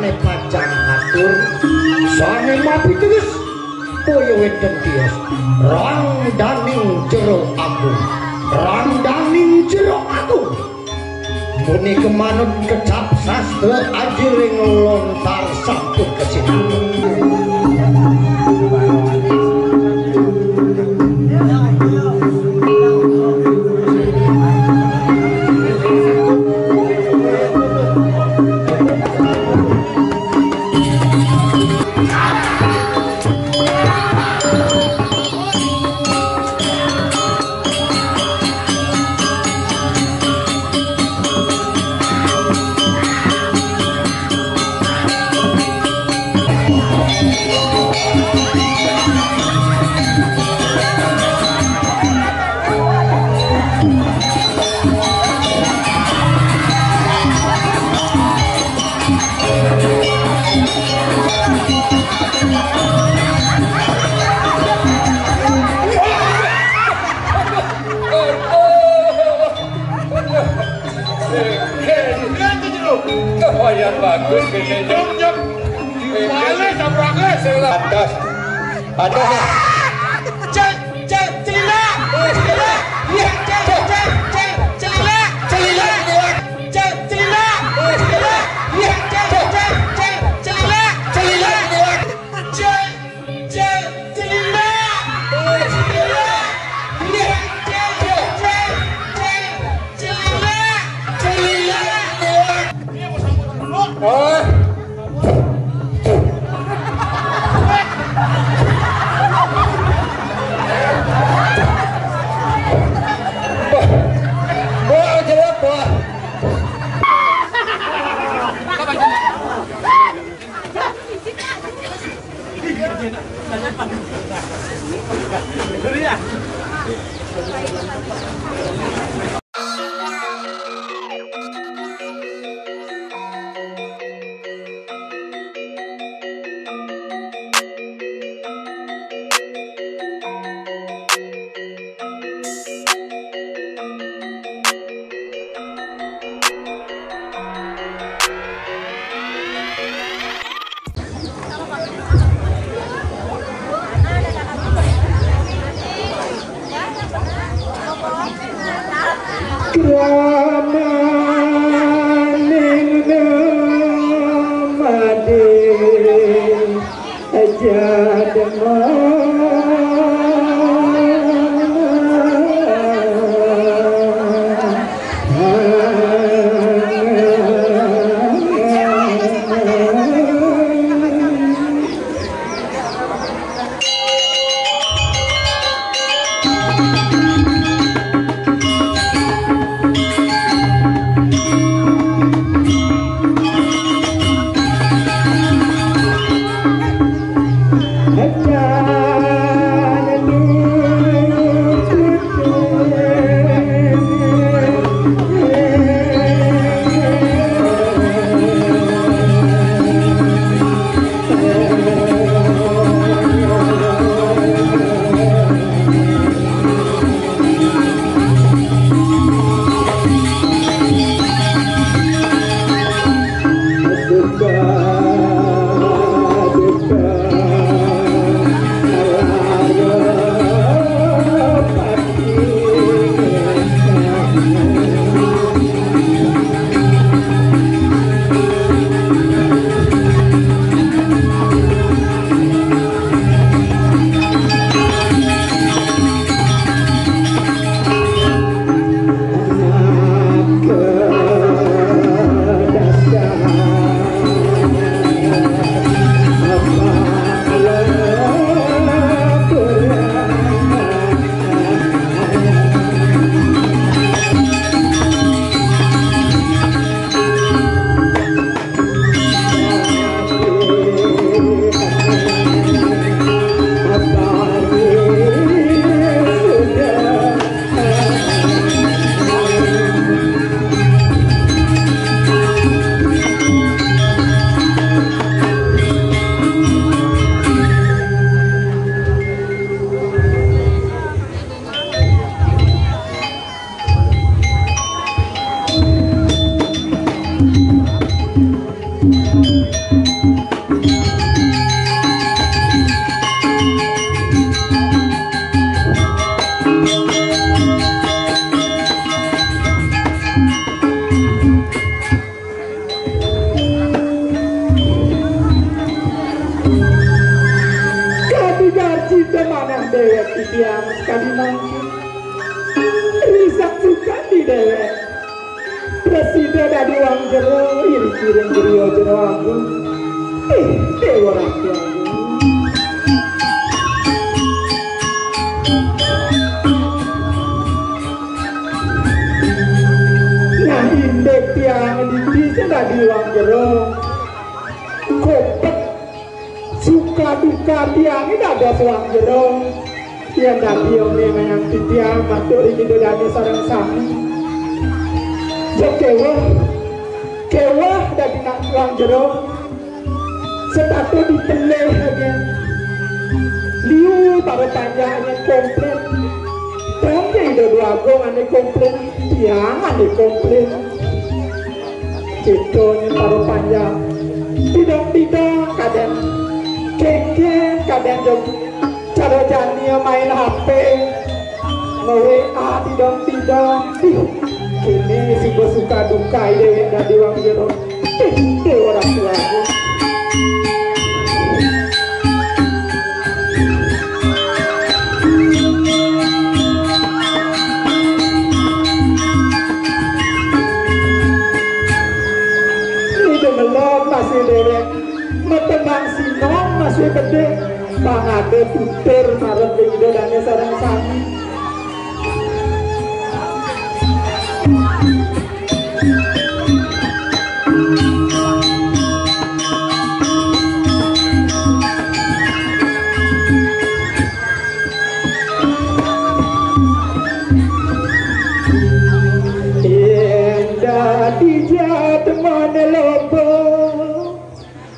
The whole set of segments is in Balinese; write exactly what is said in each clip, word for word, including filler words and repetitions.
Pacang atur, sane mapiteges, boyo wenten tios, rangdaning jero aku, rangdaning jero aku. Punika manut kecap sastra ajiring lontar sampun kesinau. Lumayan bagus kayaknya. Balik, tabrakan. Atas. Atas. Cel, cel, celila. Celila. Iya, cel, cel, cel, celila. Celila. Cel, celila. Celila. Iya, cel, cel, cel, celila. Celila. Cel, cel, celila. Celila. Iya, cel, cel, cel, celila. Celila. Oh. Wah, jelek, wah. Kramaning nemade jadma. Kemanah déwék titiang sakadi mangkin. Risak sukan di déwék. Prasida dadi wang jero, iring-iring griya Jero Agung. Ih, Déwa Ratu Agung. Nah, indik tiang dadi sing dadi wang jero. Kopet suka duka tiangé dados wang jero. Yén dadi oné mayang titiang matur ring Ida Dané sareng sami. Jek kéweh, kéweh dadi nak wang jero. Setata dipelih gén. Liu para panjak nyén komplain. Dong Ida Déwa Agung ané komplain, tiang ané komplain. Kéto nyén para panjak. Tidong-tidong kadén kéngkén, kadén jog cara jani main H P. Nge-W A tidong-tidong. Ih, kéné sing suka duka déwék dadi wang jero. Ih, Déwa Ratu Agung. Ida melem masih déwék, matembang sinom masih bedé, pang ada tutur marep ring Ida Dané sareng sami. Yén dadi jadmané loba,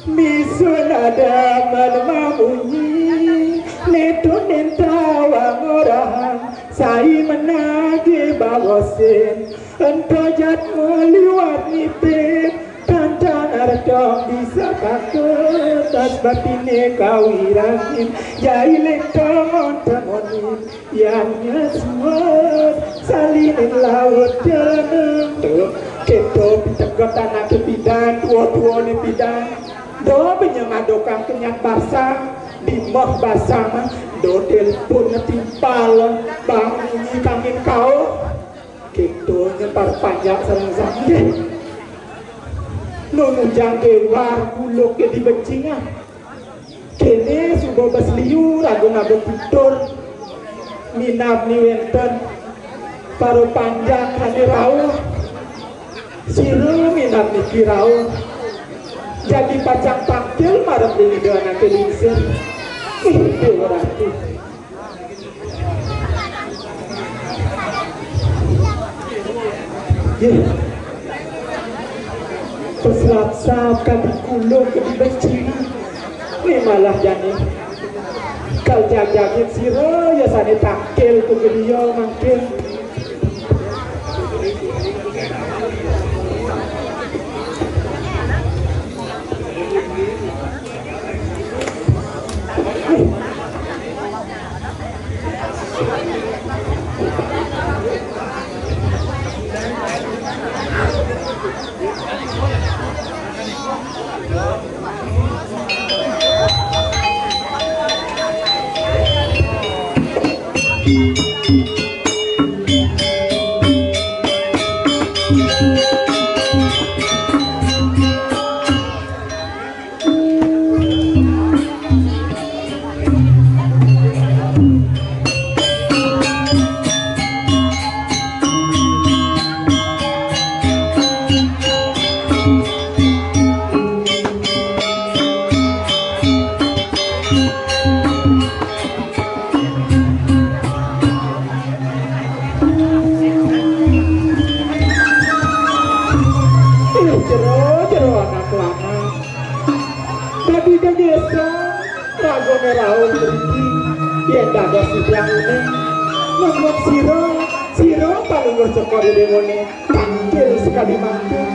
misun ada mamunyi, netu nentawang orahang, sai menagih baosin, ento jadma liwat nitih, tantang artong bisa paketas batiné kawirangin, jai lentong onten onin. Yan nyeswet salinin laut jeneng. Tuh, kéto piteget anaké pidan, tua-tuané pidan. Do benya madokang kenyat basang, di meh basang, do telepon timpal, bang munyi kangin kauh. Kéto nyén para panjak sareng sami. Nun ujang kéwar kuluk ké di becingan. Kéné suba bes liu raga ngaba tutur. Minab ni wénten para panjak ané rauh. Sira minab niki rauh. Jagi pacang tangkil marep ring Ida Anaké Lingsir. Ih, Déwa Ratu. Yéh. Peslap-slap kadi kuluk kadi becik. Né malah jani. Kal jagjagin sira ya sané tangkil ka griya mangkin. Ih, jero, jero anak lanang. Dadi gegesa, ragané rauh mriki. Yén dados titiang uning, nembung sira, sira palungguh cokor ida déwané. Tangkil sakadi mangkin.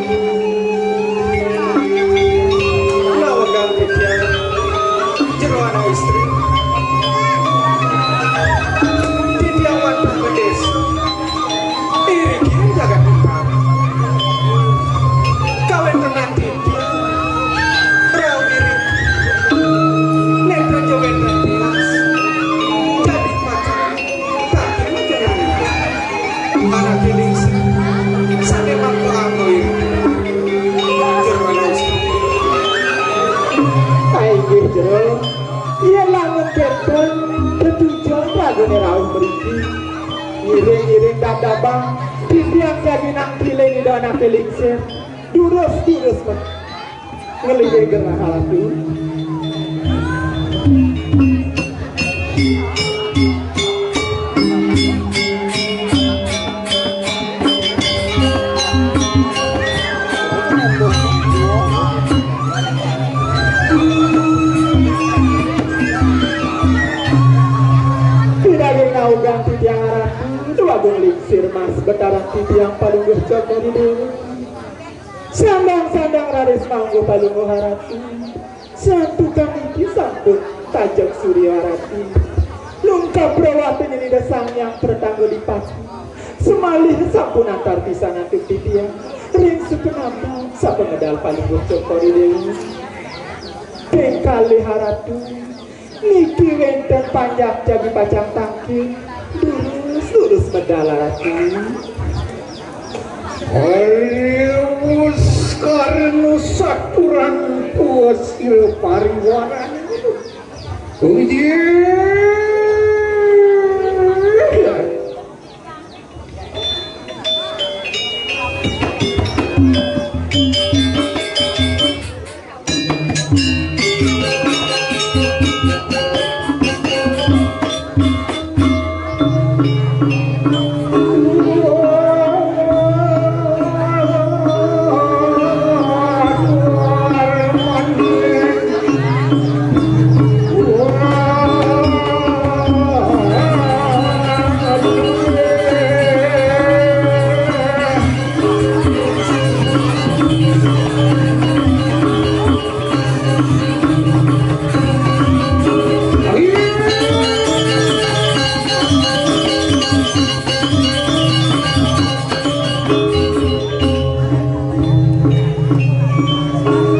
Nawegang titiang jero anak istri. Titiang wantah bedis. Iriki jagat utara. Kawéntenan titiang. Rauh diri. Nétra ja wénten tilas. Inggih jero, yén lamun kénten tetujon ragané rauh mriki. Ngiring-ngiring dabdabang, titiang jagi nang kiling Ida Anaké Lingsir. Durus-durus men. Ngelih gerah Ratu. Pidaging naugang titiang Ratu, Déwagung Lingsir Mas Betaran titiang Palungguh Cokor I Déwa. Sandang-sandang raris mangguh Palungguh Ratu. Santukan niki sampun tajeng surya Ratu. Lungkap rawatine Ida Sang Hyang Pratangga Dipati. Semalih sampun antar pisan antuk titiang ring sukunambang sapangedal Palungguh Cokor I Déwa. Ping kalih Ratu. Niki wénten panjak jagi pacang tangkil. Durus, durus medal Ratu. Ayo, Karna saturan puas sira pariwaran. Inggih.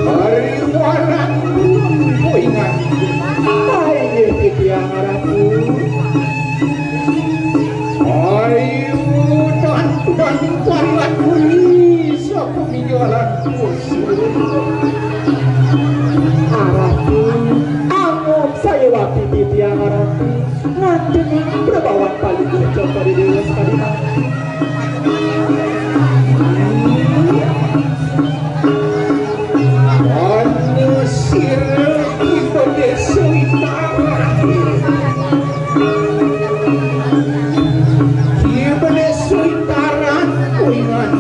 Pariwaran, koingan. Inggih titiang Ratu. Ayo, tan-, tan-, pariwan kuri, sapa minjalan kusum. Ratu, angup sayuwakti titiang Ratu. Nganteni prabawan Palungguh Cokor I Déwa sakadi mangkin. Anu sira Ki Bendésa Witaran. Ki Bendésa Witaran, koingan.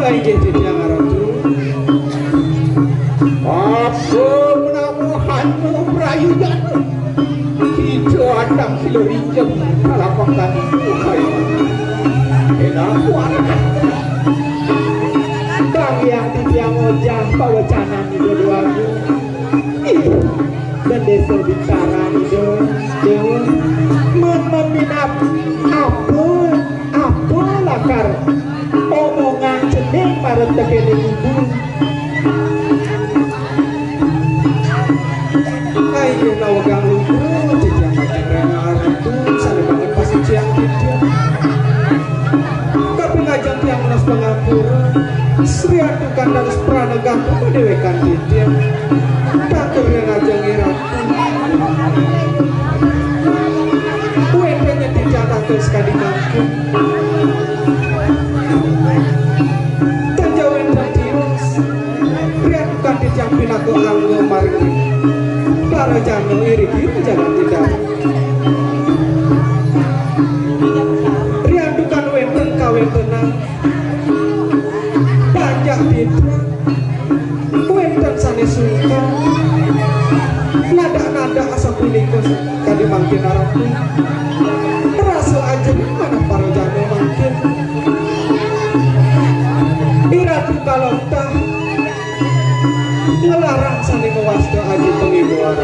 Inggih titiang Ratu. Apa menawa hana prayudan? Kita andang sila rinjeng kalapakan bukai. Enak kuat. Bang Hyang titiang ngojah pawecanan Ida Déwagung. Ih, Bendésa Bintara Ida Déwa. Men, men minab apa, apa lakar omongan cening marep tekening ibu. Inggih nawegang lugra titiang Kanjeng Ratu, sané banget pasucian titiang. Kaping ajeng tiang nunas pangapura, Sri Atukan dados pranagah padéwékan titiang. Tatur ring ajeng Ratu. Wénten titiang tatur sakadi mangkin. Tan jauh wénten tiwas. Riantukan titiang pinaka angga maring para jana iriki jagat titiang. Riantukan wénten kawéntenan panjak titiang, wénten sané sungkan. Nadak-nadak asapunika kadi mangkin Ratu. Rasa ajerih manah para jana mangkin. I Ratu Kaloktah nglarang sané ngwasta aji pangibuan.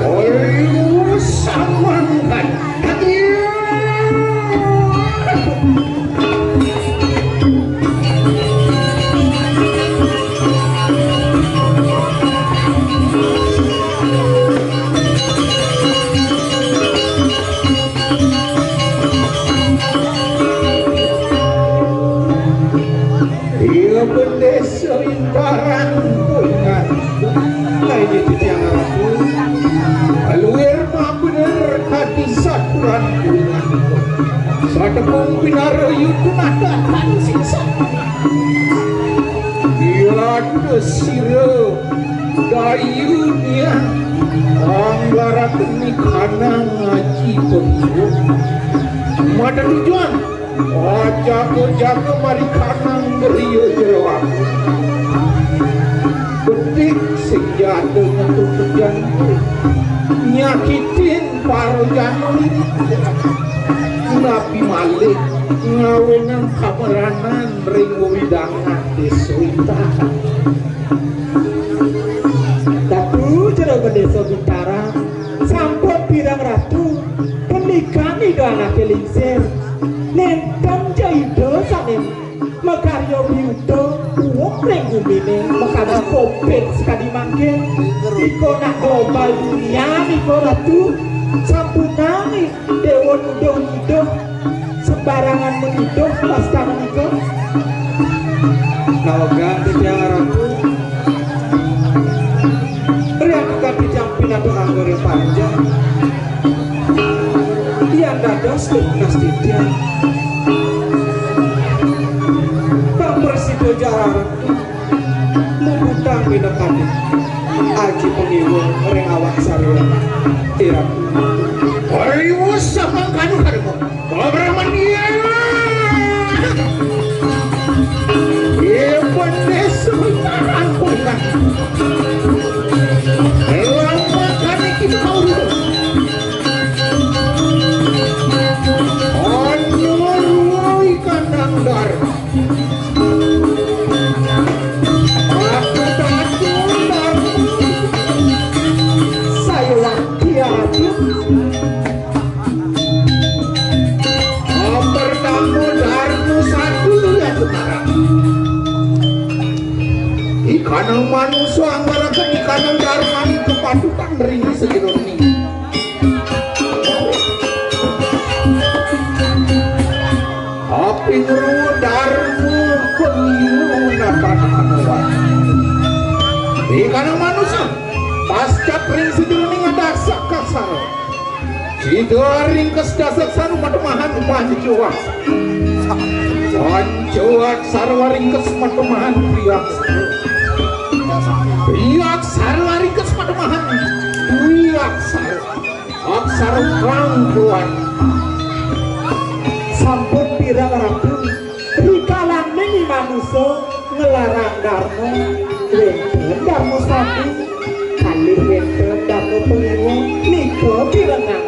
Ayo, samangkat. Iya, bener. Sawintaran pungan. Nah, ini titiang ratu. Luir mabener kadi saturan pungan. Satepung pinara yuda nata tan sisa. Yata sira dayunia anglaratan nikanang ngaji pembuh. Mata tujuan. Ajaga-jaga marikanang griya jero aku. Bedik sing jada nyentuh pejan. Nyakitin para jana. Napi malih ngawenang kameranan ring wewidangan Desa Wintaran. Datu Jero Desa Wintaran, sampun pirang ratu, pendikan Ida anake lingsir. Nenten ja Ida sane makarya biuta uwuh ring gumine makadi covid sakadi mangkin. Nika nak global dunia nika, Ratu. Sampunang dewa nuduh-nuduh sembarangan menuduh pasta menika. Nawegang titiang ratu. Riantukan titiang pinaturan goreng panjang. Yan dados tunas titiang. Pang prasida jalaran muputang minakadi aji pangiwa ring awak sarira. Iya. Riwus samangkana karma. Pabramania. Iya, benes sementara kuliah. Elang makan iki mau. Anu ruwai kandang dar. Aku tak tahu. Saya lagi ya, Raden. Pertama Darma satu ya sekarang. Ikanang manusa anggaraken ikanang Darma kepatutan ring sajeroning. Aping ruwa Darma pemilu napan anuwat. Ikanang manusa pascat ring sajeroning adasak kasar. Sida ringkes dasaksana matemahan pancuwak. Pancuwak sarwa ringkes matemahan priyak. Priyak sarwa ringkes matemahan priyak sarwa. Aksara kang kuat. Sampun pirang rabu rikalaning manusa nglarang Darma, wenten Darma Sati, kalih wenten Darma Pangiwa, nika pirengang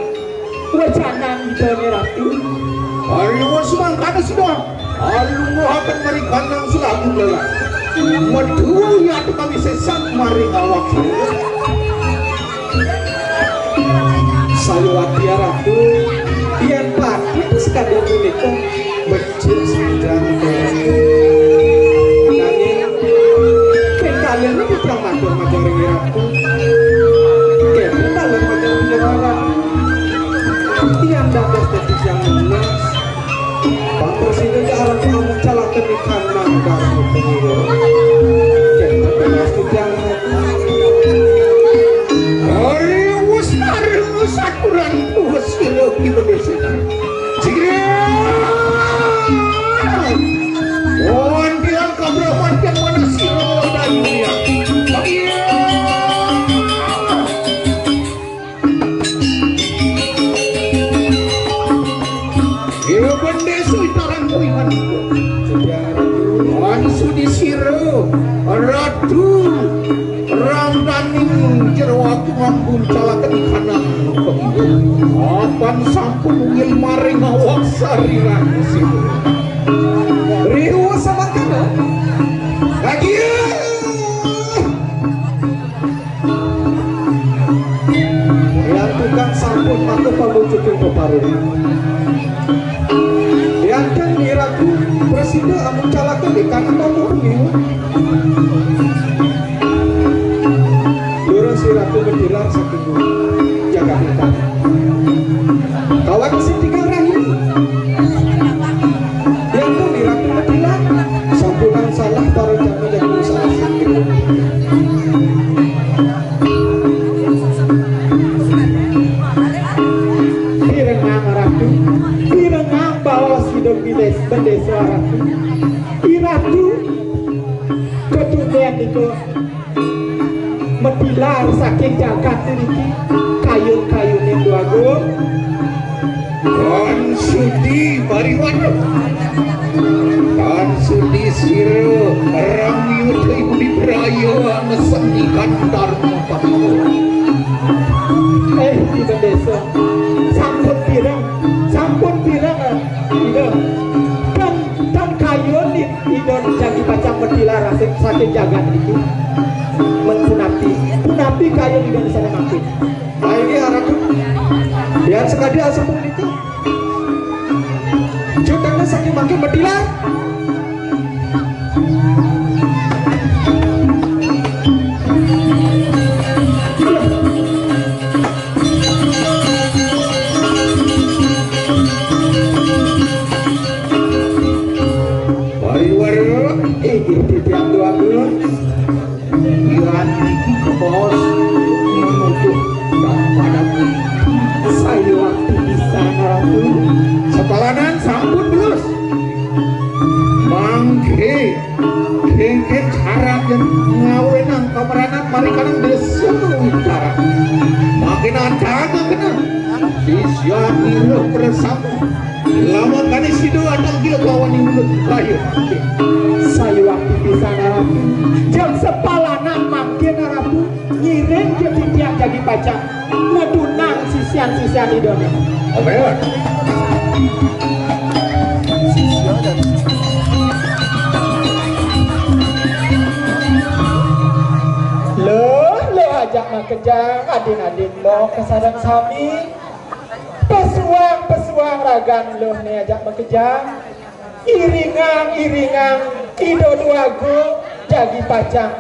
wecanan Idane Ratu. Ayo, sumangkana sida. Alungguhaken marikanang selaku dalan. Metu yat kawisesan maring awak sarwa. Sayuwati Ratu, yen patut sekadi punika, becik sida. Nanging, ken kalih putra matur majeng ring Ratu. Ken kalih majeng ring Ratu. Yen dados dadi jang lunas, Pak Presiden aran kamu calaken ikan nanggar pengiru. Yen dados dadi jang Ari wis ari wis aturan wis sira ki bendesina. Jigre. Wan bilang kabraman yang mana sira dan dunia. Iya. Iya bendesa itaran kuingan. Wan sudi sira, Ratu. Rangkaning jero aku ngambung calaken kanang. Apan sampun uwil maring awak sariran sira. Riwa samakana. Kagiya. Riantukan sampun maka pamujuding peparingan. Rianten iraku prasida amun calaken di kanang tamu pemilu. Durus iraku mendilar saking jagat ikan. Kawan sing tiga rayu. Rianten iraku mendilar sampunang salah para jamaah Niku metilar saking jagat niki, kayun-kayune Déwa Agung. Tan sudi pariwara. Tan sudi sira rami utai budi braya ngesenikan dharma paduka. Eh, Ida Désa. Sampun pireng, sampun pireng, Ida. Dan, dan kayun Ida jagi pacang metilar saking, saking jagat niki. Men punapi, punapi kayun Ida di sana mangkin. Nah, ini Ratu. Biar sekadi asepung niki. Jutana saking mangkin metilar. Pariwara, inggih titiang duagung. Yan niki kebos menuju dan pada sayuwakti pisan, Ratu. Sepalanan sampun belus. Mangke, kengken cara yen ngawinang kameranan Marikanang Désa Witara. Mangke nantang kena. Sisya kira bersama. Lama kali sido atang gila kawan yang mulut kayu. Sayuwakti pisan, Ratu. Jam sepalanan mangkin, Ratu. Ngiring ja titiang jagi pacang. Ngedunang sisian-sisian Ida. Amin. Loh, loh, ajak makejang, adin-adin lo kesareng sami. Pesuang, pesuang ragan luh né ajak makejang. Iringang, iringang, Ida Déwa Agung jagi pacang.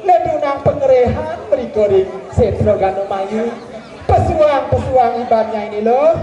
Nedunang pangréhan mrika ring Sétra Gana Mayu. Pesuang, pesuang ibannya ini loh.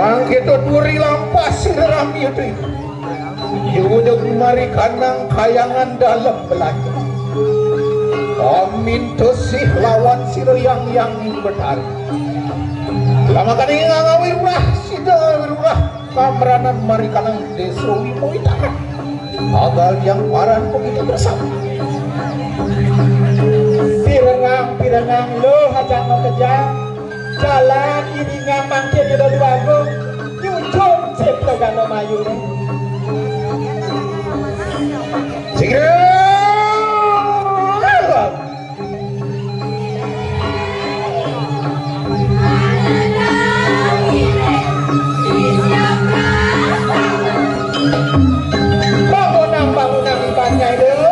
Mangke tuturi lampas sira rami itu. Yuda Marikanang Kahyangan Dalem Belanja. Paminta sih lawan sira yang yang Betari. Lama kali ngangawin wah sida wirurah. Kameranan Marikanang Désa Wimawitara. Agal yang paran pemikir bersama. Pirengang, pirengang, lo hajang makejang. Jalan iringang mangkin Ida Déwa Agung. Nyucung Sétra Gana Mayu. Sigra. Bangunang, bangunang, iban nyai deuh.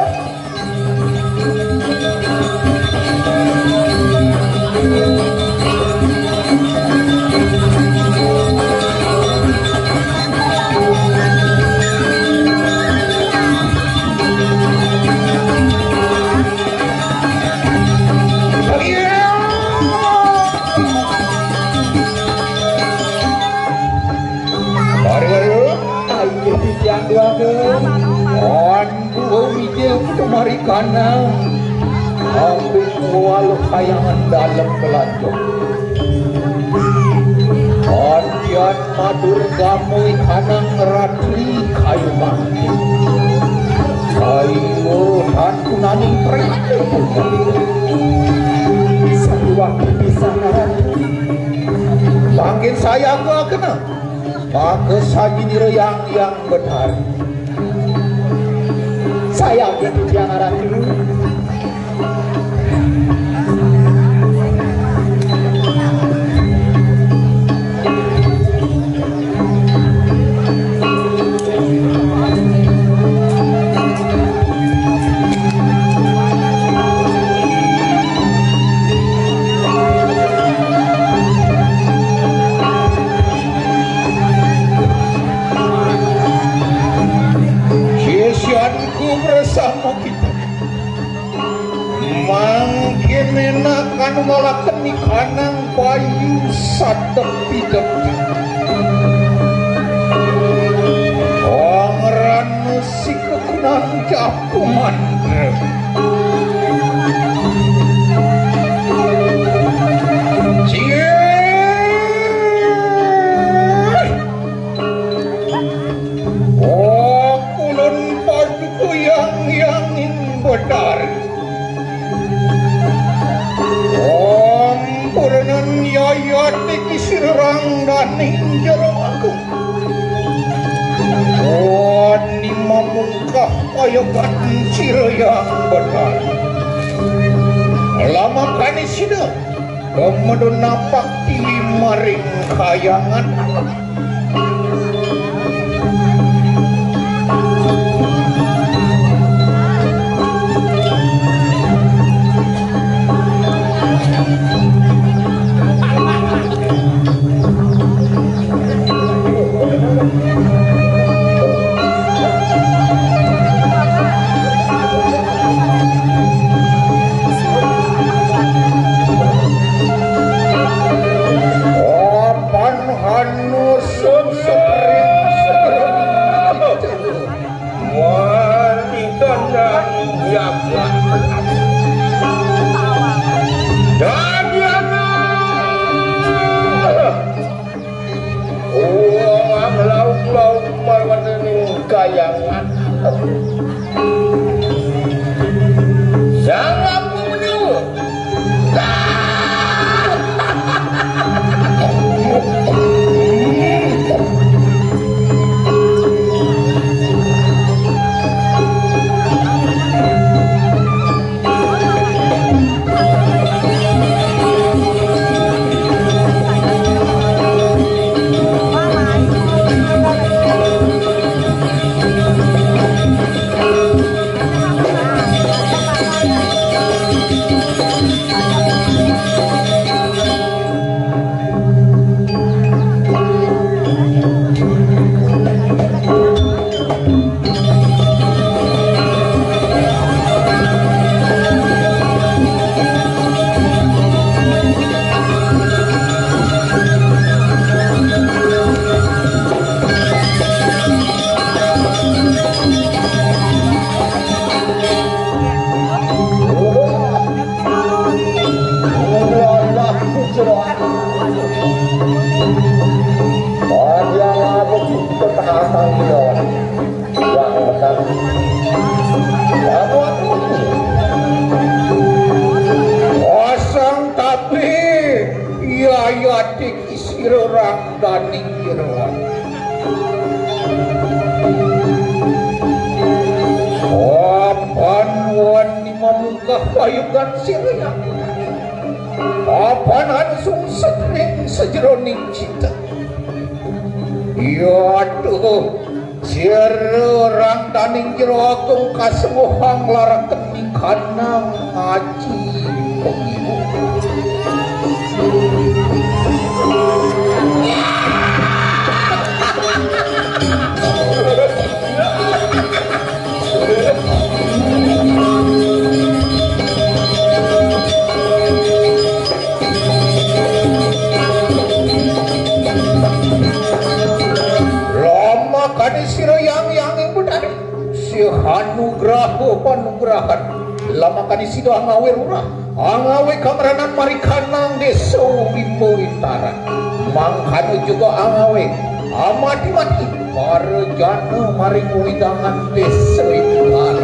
Baru-baru. Ayo, titiang duakeun. Aduh, wijil kita mari kana. Aku kual kayangan dalam kelantung. Adian matur gamuy kanang ratri kayu mangkin. Kayu tan kunaning preti. Satu waktu bisa narati. Mangkin saya aku kena. Maka saji direyang yang benar. Saya aku yang narati. Anu ngalakeni kanang bayu sadepi-depi. Pangeran musik kegunaan jaku mandra. Cier. Oh, kulun paduka yang yangin bedari. Ampuranan yayati kisirang daning jero agung. Wani mamungkah payogan sira yang bedari. Lamakane sida Komodo napak tiwi maring kayangan. Apan hanusut sepring sepring. Wali kandang jagat. Dadiana. Uang lauk-lauk marwataning kayangan. Sang Apu Menyu. Pasang tapi yayati kisirang daning jeroan. Apan wani mamungkah payogan sira. Apan anu sungsut ring sajeroning cita. Yaduh, sira rang daning jero agung kasengguhang laraken ning kanang aji pengibu. Lamakane sira yang yang ing betari. Sihanugraha panugrahan. Lamakane sida angawe rurah. Angawe kameranan marikanang desa Wimba Witaran. Mangkana juga angawe amati-mati para jana maring wewidangan desa Witaran.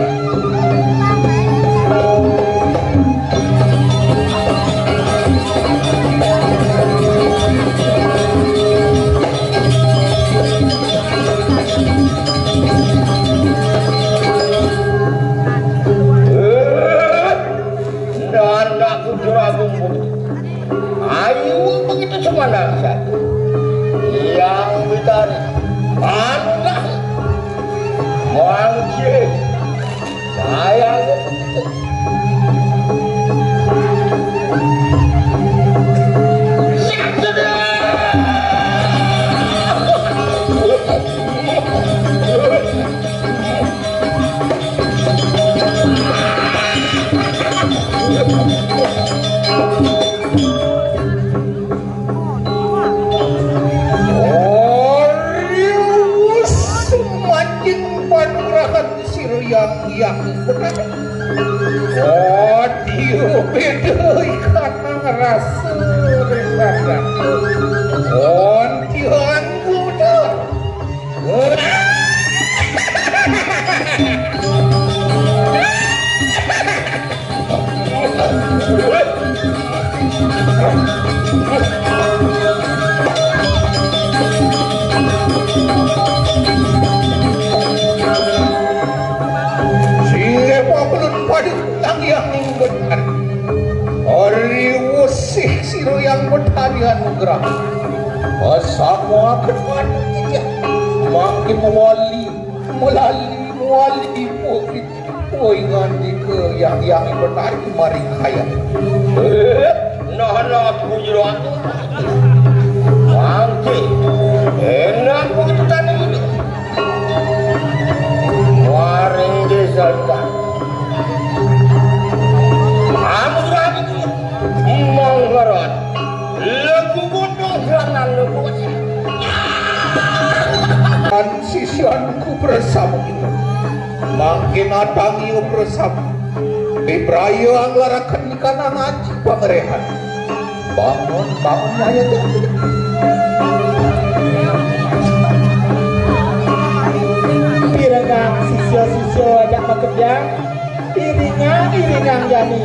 Nanda Kudra Agung. Ayu begitu semangat. Yang Betari. Pandah. Mangkir. Sayang. Ikan nang rasa rindu. Kontian kuda. Sire pabelut pada tang yang benar. Ari wesih sira yang betari anugerah. Pasamuaken manuk titiang. Mangkin wali, melali, wali, woi, woi, ngandika yang, yang betari maring kaya. Eh, nah, nah, aku jero aturan. Mangkin. Enak begitu tadi itu. Waring desa ikan. Amurah itu. Manggaran. Legu bodoh, jalan legu bodoh. Kan sisianku bersama kita. Mangkin atangi bersama. Bibraya anglaraken ikan ngaji pangrehan. Bangun, bangun, ayo, tuh. Pirengang sisya-sisya ajak makejang, iringang-iringang jani.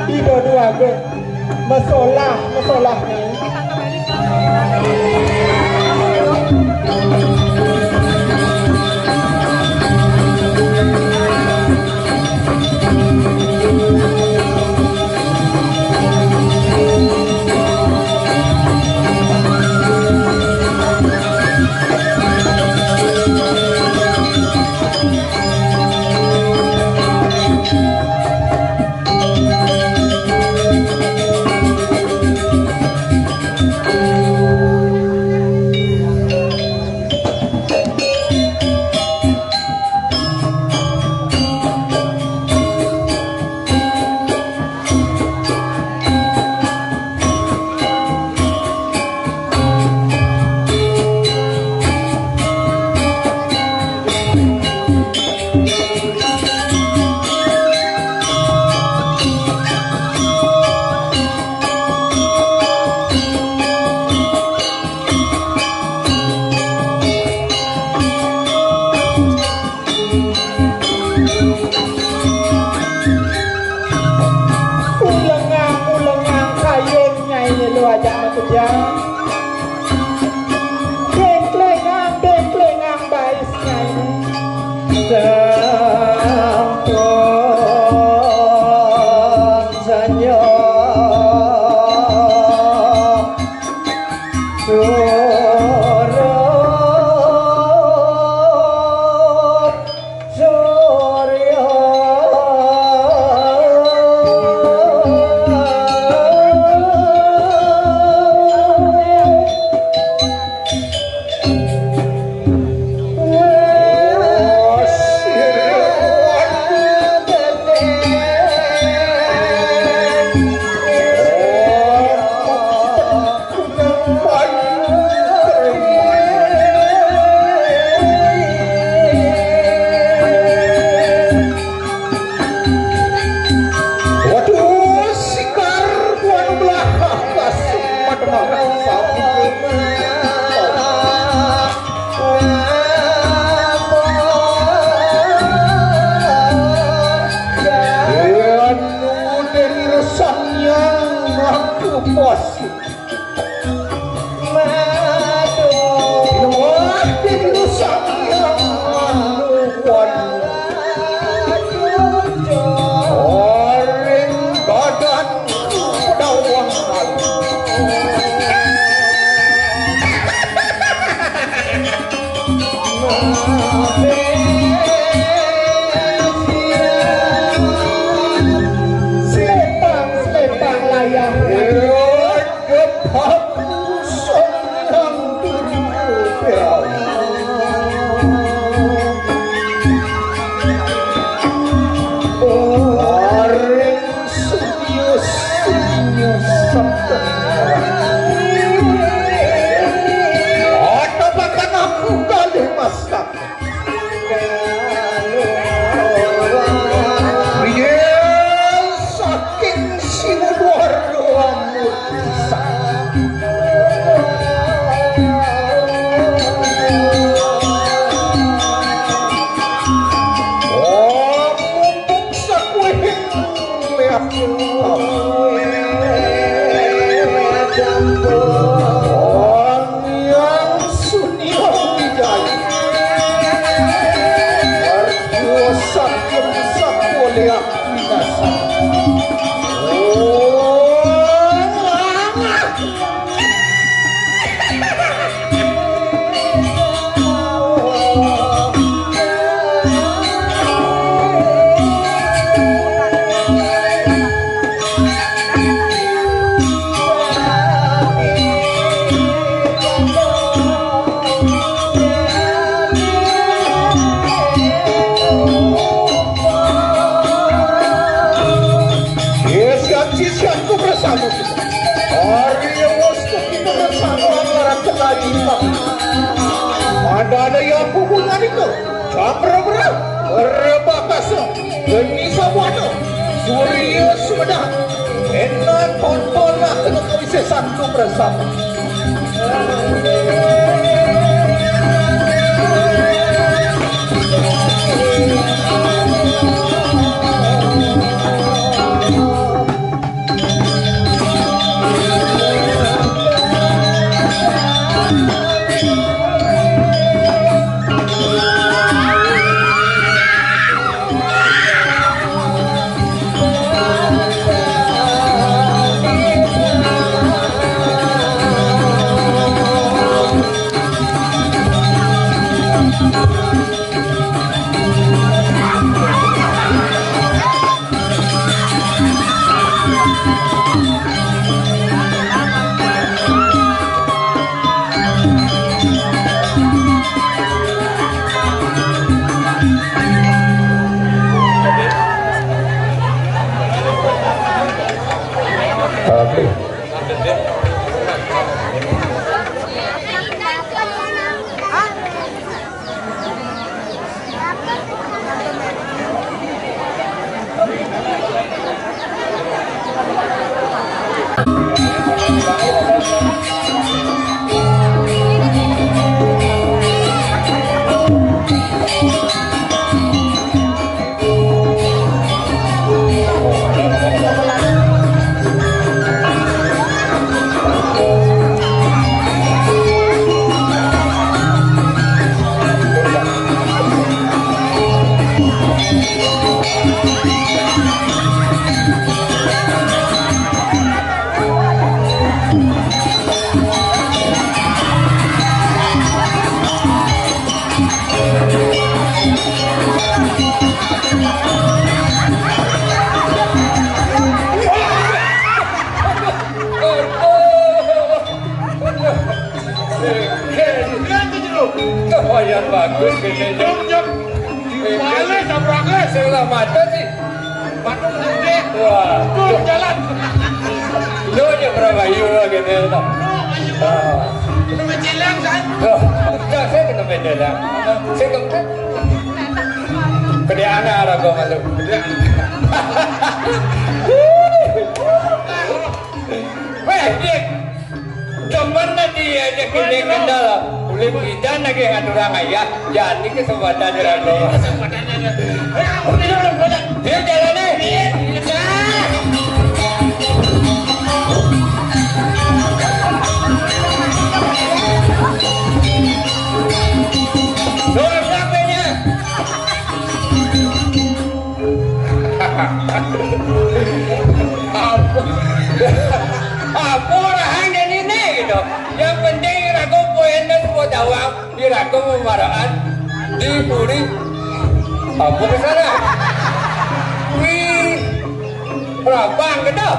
Ida duaga mesolah, mesolah ni. Ulengang, ulengang kayun Nyai Nyelo ajak makejang. Dengklengang, dengklengang bais Nyai. Sampun sanyo. Surut surya. Waduh, sikar tuan belah kasih pada sapi. Anu Dewi Resanya ngaku pos. Madu. Wah, Dewi Resanya anu wan. Oring badan pedawang. Selepang, selepang layang. Depak Sang Hyang Turi Perawi. Paring sutya sutya sabda. Atapakan aku kalih mastaka. Yen saking siwur Ong Hyang Sunia Wijaya. Arjo Satyam Sapolia Winasa. Ong Angah. Yes, yang sisyanku bersama. Arya Wastu kita bersama, anggaran terjadi. Ada-ada yang hubungan itu. Cakra Berang, Rebakasa, Geni Sawana, Surya Sumedang, Enan Tonton, Raka Kawin Sesantu bersama. Lumayan bagus ini. Balik, tabraknya. Sing lah mata sih. Patung gede. Wah. Tuh, jalan. Lu aja berapa euro gitu ya, Pak? Lu, ayo. Ah. Lu kecilan, kan? Loh, enggak, saya kena beda dah. Saya kena. Gede anak, ada gua malu. Gede. Weh, Dik. Demen nanti aja kene kendal. Ulih pidan lagi ngaturang ayah. Jadi kesempatan jerago. Dia jalan nih. Doang sampai nya. Apa? Apa orang hanya ini gitu. Yang penting irago poinnya sebuah dawang, irago memaraan di puri. Apa ke sana? Wih, rabang gitu.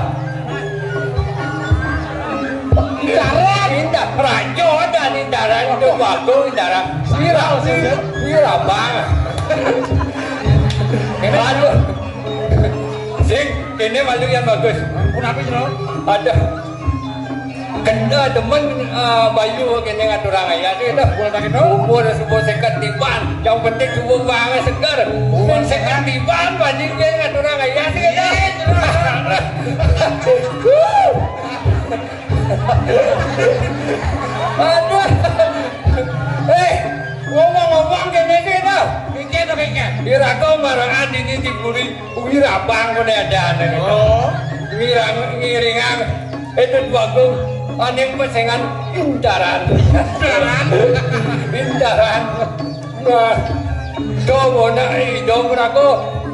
Indaran, indah, rajo ada indaran, itu bagus indaran. Wira, wira bang. Aduh. Sing, ini malu yang bagus. Kenapa, Jero? Ada. Kena demen, eh, Bayu kene ngaturang ayah tu dah. Boleh tak kita? Umur subuh sekat tiban. Yang penting subuh bangun segar. Umur sekat tiban, banjir dia ngaturang ayah tu dah. Aduh. Eh, ngomong-ngomong kene sih dah. Pikir tu pikir. Irago maraan ini di puri. Wira bang kene ada ane. Oh. Wira ngiringan. Itu bagus. Aning pesengan intaran. Intaran. Intaran. Nah, do bona ido meraga.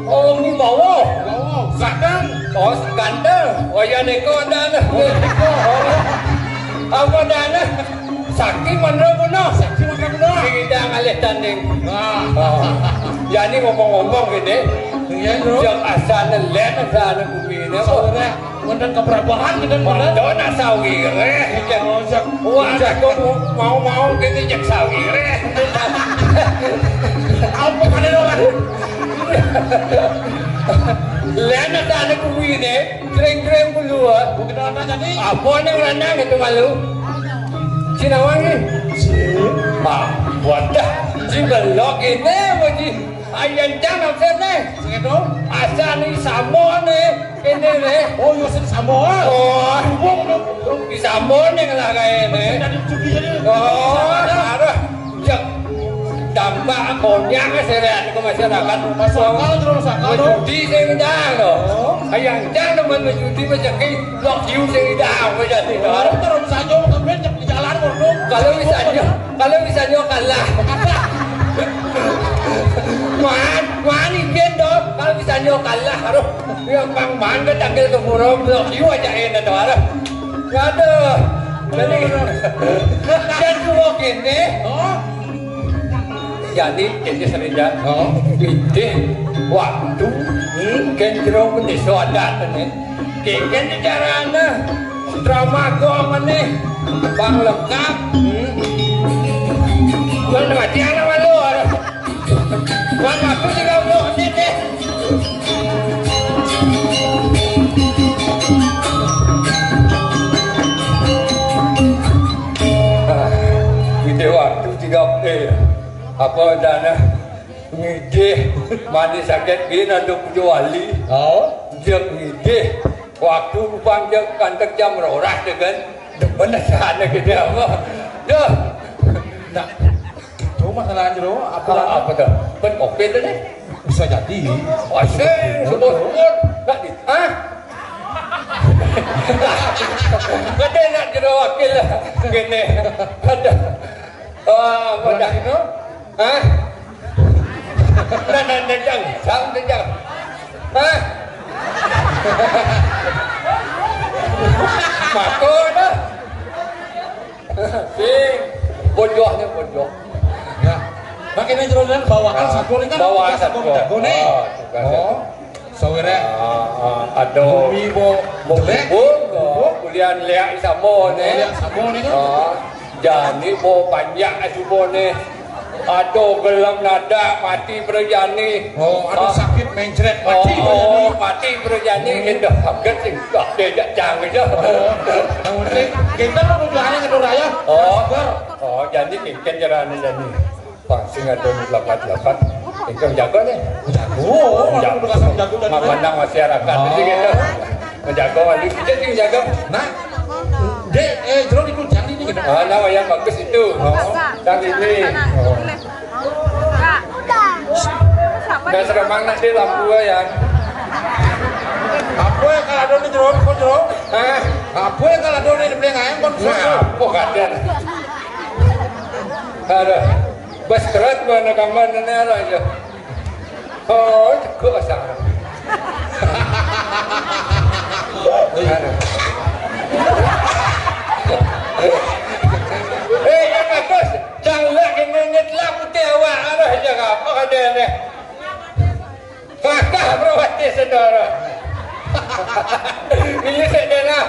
Oh, wibawa. Wow, gandeng. Oh, gandeng. Oh, ya, neko ada. Oh, neko. Apa ada? Sakti Mandraguna. Sakti Mandraguna. Sing idang alih tanding. Wah. Oh. Jani ngomong-ngomong gini. Iya, Bro. Yang asal lén, asal bumi ini. Saudara. Wonten keprabahan, ngeten, Pak? Padha nak sawireh, cek. Oh, cek. Wah, cek, kok mau-mau kene cek sawireh. Apa kene ora? Lah, nak ada kuwi ne, kring-kring bulu, ah. Bukan apa tadi? Apa nang lanang itu malu? Sinawangi. Si. Ah, wadah, si belok ini, Pak Ji. Ayan jang absen ne. Sing itu? Asal ni sama ne. Kene le. Oh, yo sing sama. Oh, wong di Sambon yang lah kae ne. Jadi judi jadi. Oh, harus. Cek. Tambah konyang seret ke masyarakat. Masuk akal, terus masuk akal, dong. Judi sing dah, loh. Oh. Ayang jang teman judi rezeki, lok jiu sing dah, apa jadi, loh. Terus saja, sampai cek di jalan, waduh. Kalau misalnya, kalau misalnya kalah. Man, man, ijen, dong. Kalau misalnya kalah, aduh. Yang bang man ke tanggal ke burung, blok you aja enak tuh, aduh. Aduh. Jadi, dan dua gini. Oh. Jadi, ini sering ya. Oh. Ini waktu, hmm, kan jeruk ini so ada nih. Kengken carane drama gong meneh. Bang lengkap. Hmm. Wong mati ana malu. Bang aku tiga puluh menit deh. Ah, ide waktu tiga, eh, apa dana? Ngidih, mandi sakit gini, ada pujo wali. Oh. Dia ngidih. Waktu kupang dia kantek jam roras dia kan. Demen sana gede apa? Dah. Nah, itu masalah jero, apa? Ah, apa tuh? Ben kopil tuh nih. Bisa jadi. Asik, sebut-sebut. Nggak di, ah? Gede nak jero wakil lah. Gini. Ada. Ah, apa dah? Hah? Nah, nah, nah, jang, jang, jang. Hah? Mako dah. Sing. Bojohnya bojoh. Ya. Makanya jero bawaan, ah, satu ini kan bawaan satu. Jago nih. Oh, juga. Oh. Sawireh. Ah, ah, aduh. Bumi bo jelek. Bumi bo, oh, kuliah liak sama nih. Liak sama nih kan. Ah, jani bo panjak juga nih. Aduh, gelem nada mati berjani. Oh, aduh, ah, sakit mencret mati, oh, berjani. Oh, mati berjani. Hmm. Kita sakit sih, tak dejak jangan aja. Oh, yang penting kita mau tujuannya ke Duraya. Oh, segar. Oh, jadi mungkin jalan jani. Wah, sing ada lapat-lapat. Ingkang jago nih. Jago. Jago. Jago, jago, jago. Mamandang masyarakat. Oh. Jadi gitu. Menjago, wali. Kita sing jago. Nah. Dek, eh, jero niku jani niki. Ah, nah, yang bagus itu. Oh. Dan ini. Oh. Nggak seremang nanti lampu ya. Apa ya kalau ada di jero, kok jero? Hah? Apa ya kalau ada di beli ayam, kon? Nah, apa kadang? Aduh. Bas keret mana kaman ini arah aja. Oh, cekuk asal. Aduh. Eh, yang bagus. Jangan lagi ngenyit lah putih awak. Aduh, jangan apa ada nih. Kakak berwati saudara. Ini sedena.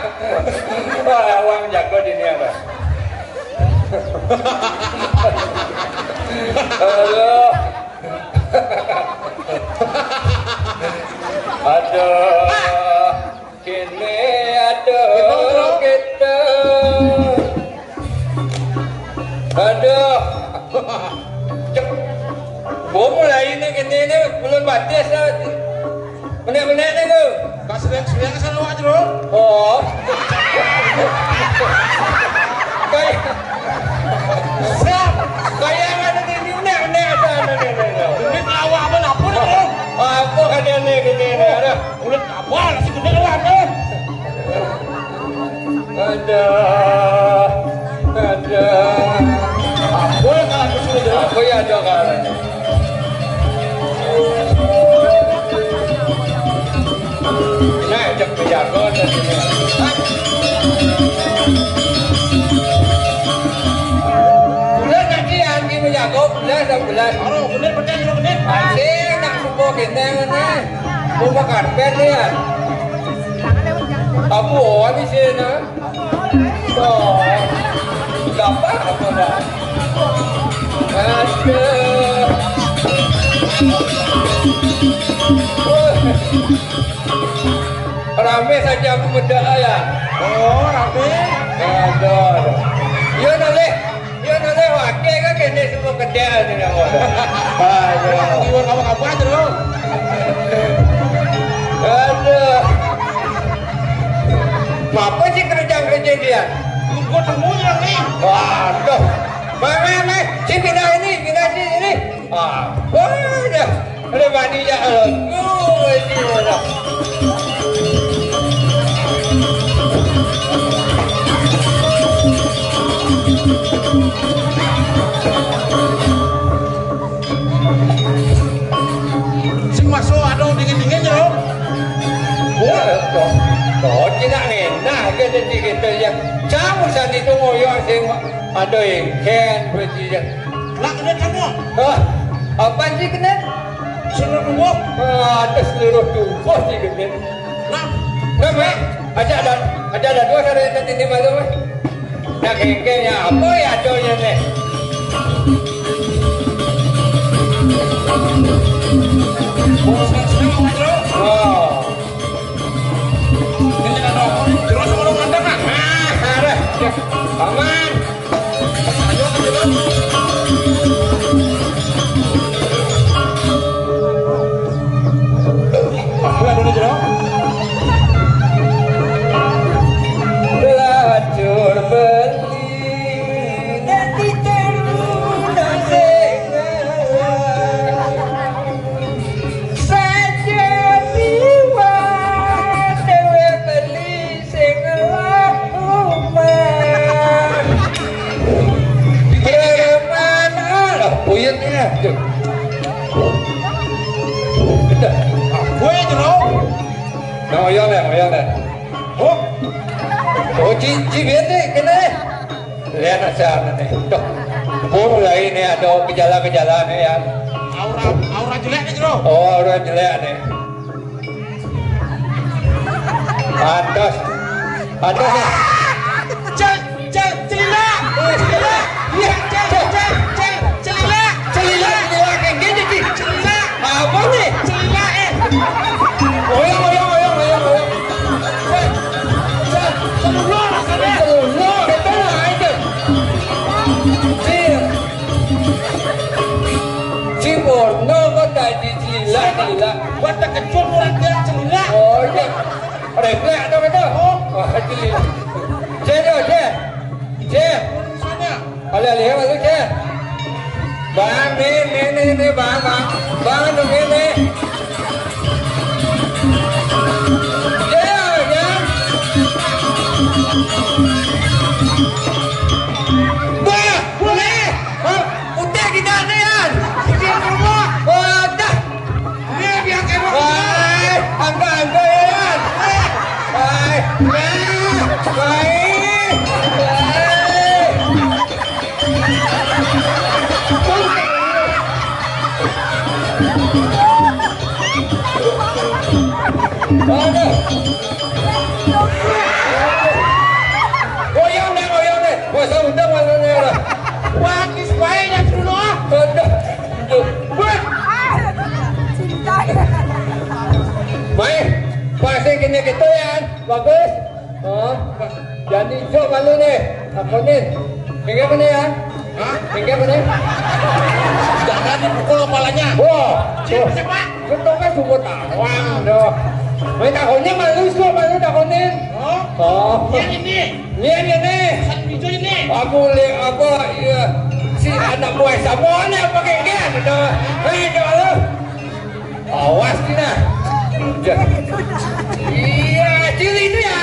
Wah, awang jago di ni apa? Aduh. Aduh. Kene aduh kita. Aduh. Cek. Gua mulai ini kene ini belum batis lah. Benar-benar ni tu. Kasih yang sudah kesal awak je, bro. Oh. Kayak siap. Kayak ada di sini, ni, ni, ada, ada, ada, ada. Ini pelawak apa, apa ni, bro? Apa kata ni, kata ni, ada. Mulut apa? Nasi kuning awak tu. Ada. Nah, cek penjago tadi. Bulan nanti Anggi menjago, bulan dan bulan. Aro, bulan pecah, bulan. Asik, nak subuh kita ni. Mau makan, kan, ya? Abu, habis ni, nah. Oh, gampang apa dah? Aduh. Rame saja aku medal ya. Oh, rame. Aduh, aduh. Iya, noleh. Iya, noleh, wakil kan kene semua kedai ni, nama dah. Aduh. Iwar kamu apa aja lo? Aduh. Apa sih kerja-kerja dia? Gua temuin orang ni. Waduh. Mana, mana? Si pindah ini, pindah si ini. Ah, waduh. Ada mani ya, eh. Oh, ini dah. Sing masuk ada dingin-dingin ya, lo. Oh, toh. Toh, tidak enak ke jadi kita ya. Campur sandi tu ngoyok sing ada ikan berarti ya. Lah, kena campur. Ah, apa sih kena? Seluruh tubuh. Ah, ada seluruh tubuh sih kena. Nah, nah, Mek. Ada ada ada dua kali nanti di malam, Mek. Nah, kengkengnya apa ya, adonya nih? Oh. Ini ada terus orang ada kan? Ah, ada. Aman. Pelacur beli nanti teruna sing ngalah. Saja liwat dewe beli sing ngelak rumah. Preman, alah, puyeng ya. Dah. Gue itu loh. Nah, oyong deh, oyong deh. Oh. Oh, ci, ci, biar deh, kena. Lihat aja nih. Tuh. Pun mulai ini ada gejala-gejala nih ya. Aura, aura jelek nih, Bro. Oh, aura jelek nih. Pantas. Pantas. Cel, cel, celila. Celila. Iya, cel, cel, cel, celila. Celila, celila kayak gini, Ci. Celila. Apa nih? Celila, eh. Oyong, oyong, oyong, oyong, oyong. Cel, cel, celula rasanya. Celula, itu lah, itu. Cil. Ci Borno kok tak dicilak-cilak. Buat terkejut orang dia celila. Oh, iya. Refleks dong itu. Oh. Wah, celila. Cil, yo, Cil. Cil. Urusannya. Alih-alih malu, Cil. Bang, nih, nih, nih, nih, Bang, Bang. Bang, dong ini. Cil, ya. Bah, boleh. Hah? Udah kita nih, Yan. Udah ke rumah. Udah. Ini biar ke rumah. Hai, angkat, angkat, ya, Yan. Hai. Nah, baik. Hai. Aduh. Goyang deh, goyang deh. Wah, saya udah malu nih, udah. Wah, kis bae ya dulu ah. Aduh. Wah. Mai, pasti kena gitu ya. Bagus. Oh, jadi jok malu nih. Aku nih. Kengke mana ya? Hah? Kengke mana? Jangan dipukul kepalanya. Wah. Siapa, siapa? Lu tau kan sumber tawang, doh. Main takonin malu, sih, malu takonin. Oh? Oh. Yang ini. Yang ini. San hijau ini. Aku lihat apa, iya. Si anak buah sama nih apa kayak gini, doh. Hei, doh, lu. Awas, Cina. Iya, cili itu ya.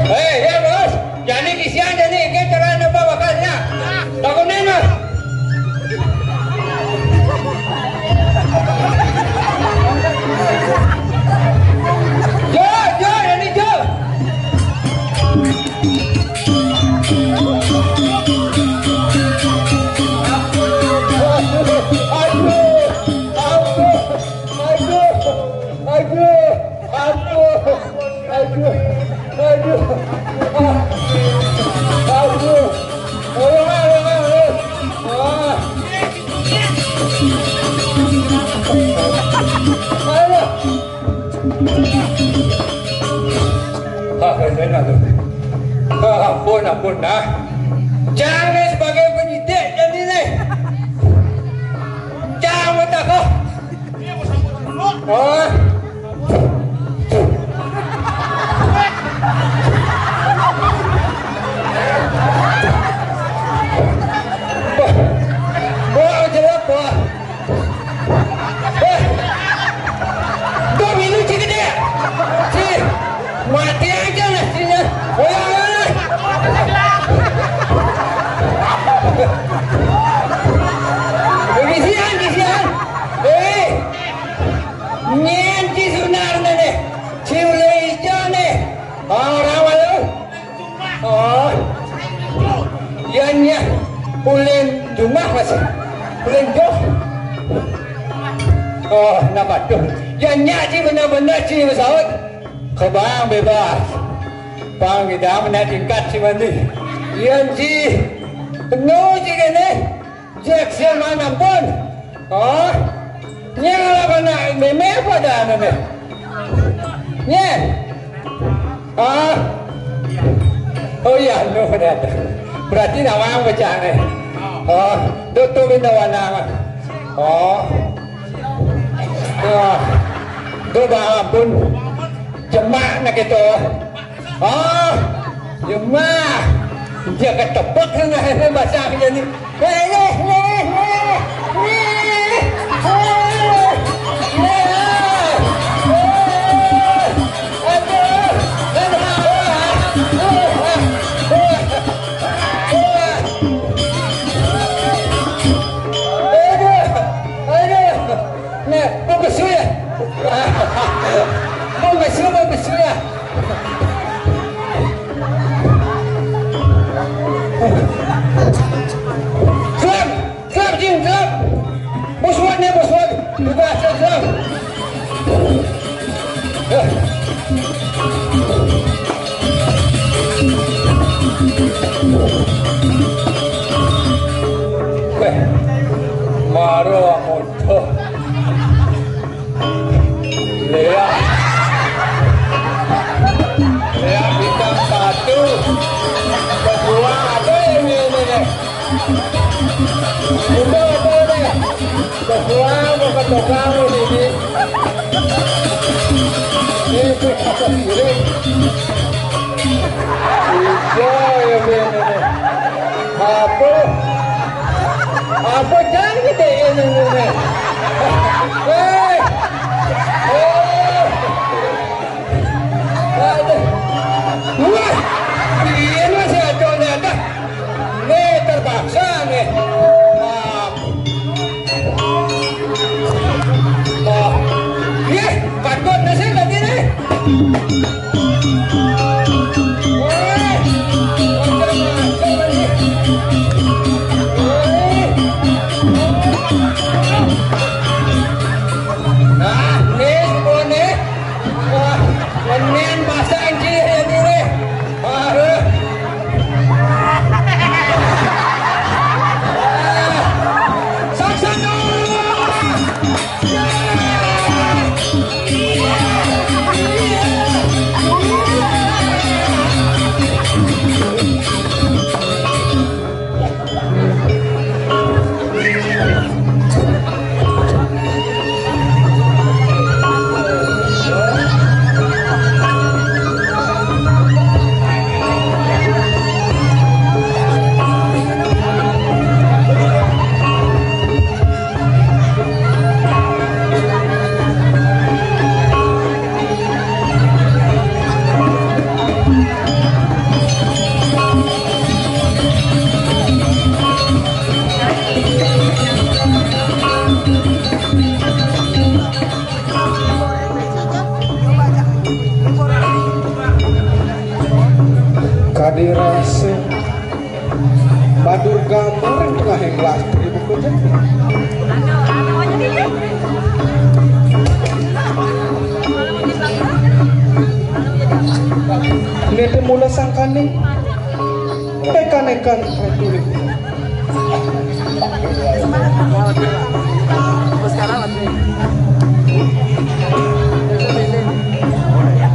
Eh, ya, Bos. Jani kisian, jani. Ke cara napa bakalnya? Takunin, Bos. Jo, jo, jani, jo. Aduh, aduh, aduh, aduh, aduh, aduh, aduh, ah, aduh, tolong, ah, tolong, ah, ah. Aduh. Ah, keren tuh. Ah, ampun, ampun, nah. Jangan sebagai penyidik jadi nih. Jangan takut. Oh. Wah, jelek, wah. Eh, gua minum si gede. Si, mati aja lah sini. Wah. Kisian, kisian. Eh, nyen si Sunar nih. Si Ule Ijo nih. Orang malu. Oh. Yan, yan. Ulin jumah masih. Ulin joh. Oh, napa tuh? Yan, nya, ci, bener-bener, ci, pesawat. Kebang bebas. Bang, kita benar tingkat, ci, mandi. Yan, ci. Penuh, ci, kene. Jek sing mana pun. Oh. Nya lah, mana meme apa dah meme? Nya. Ah. Oh iya, no, dah. Berarti nawang pecah nih. Oh, tutup pintu wanang. Oh. Ah. Tuh, bang, ampun. Jemak nak itu. Ah, ya mah. Dia ketepek sana, bahasa kerja ni. Eh, eh, eh, eh, eh, eh, eh, eh, eh. Aduh, aduh, ah, ah, ah, ah, ah. Aduh, aduh. Nah, pembesuya. Pembesuya, pembesuya. Selam, selam, Jin, selam. Bos Wan ya, Bos Wan. Buka, selam, selam. Eh. Weh, maro amoto. Lihat. Lihat bintang satu. Kedua, apa ini, ini, nih? Itu apa, nih? Kedua, mau ke tukang ini. Ini apa, ini? Iya, ya, ini, ini. Apa? Apa jangan gede ini, ini? Eh. Eh. Aduh. Wah, ini masih ada, ada. Ini terpaksa nih. Maaf. Loh. Ih, patut nih sih tadi nih. Woi, macam-macam lagi. Woi. Adi rasa badur gambar ing tengahing lastri buku jati. Nete mula sangkaning ekan-ekan prajurit.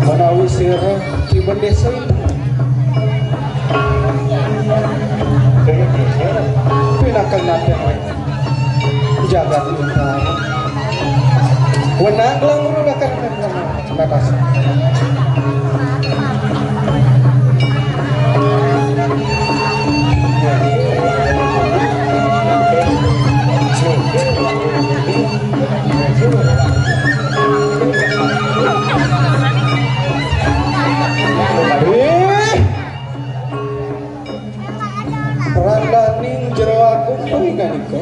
Menawi sira Ki Bendesa, pinaka nateng jagat Bintaro. Wenang langkung dakar. Randaning Jero Agung, panginganika.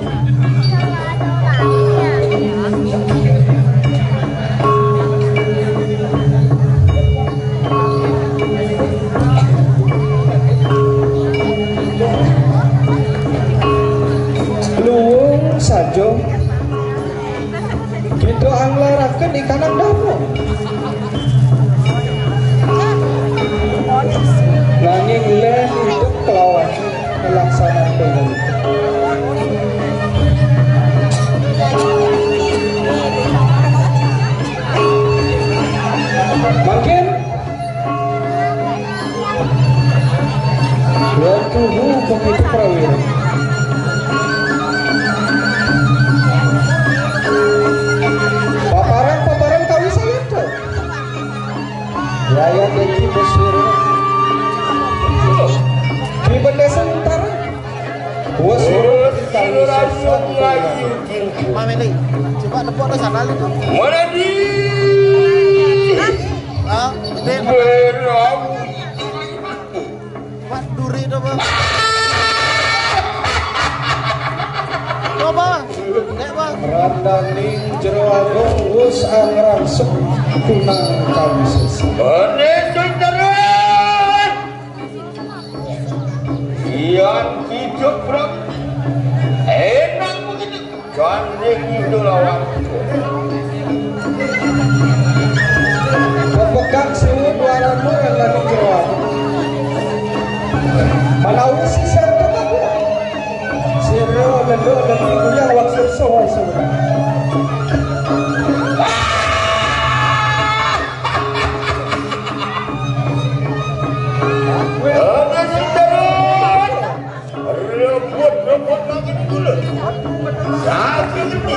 Luwung saja kita anglaraken ikanan dharma. Nanging lén idup kelawan pelaksanaan pemilu. Mangkin Ratu Bubu Kepit Prawira. Paparan-paparan kawisayata. Yaya Deki Mesir. Di Bendesa Utara. Wes urut kawisayata. Mameli, coba tepuk tuh sandal itu. Mana di? Ah, gede. Berau. Wah, duri to, Bang. Coba. Nek, Bang. Randaning Jero Agung wus angrangsuk kunang kami sesat. Bone Sundaran. Yang hidup, Bro. Enak begitu. Gandeng itu lawan. Pepegang siwut waramu yang lagi jeroan. Menawi sisa tetap. Sira lenduk lenduk yang waktu soal sebenarnya. Ada sendiri. Rebut-rebut lagi dulu. Sakit ini.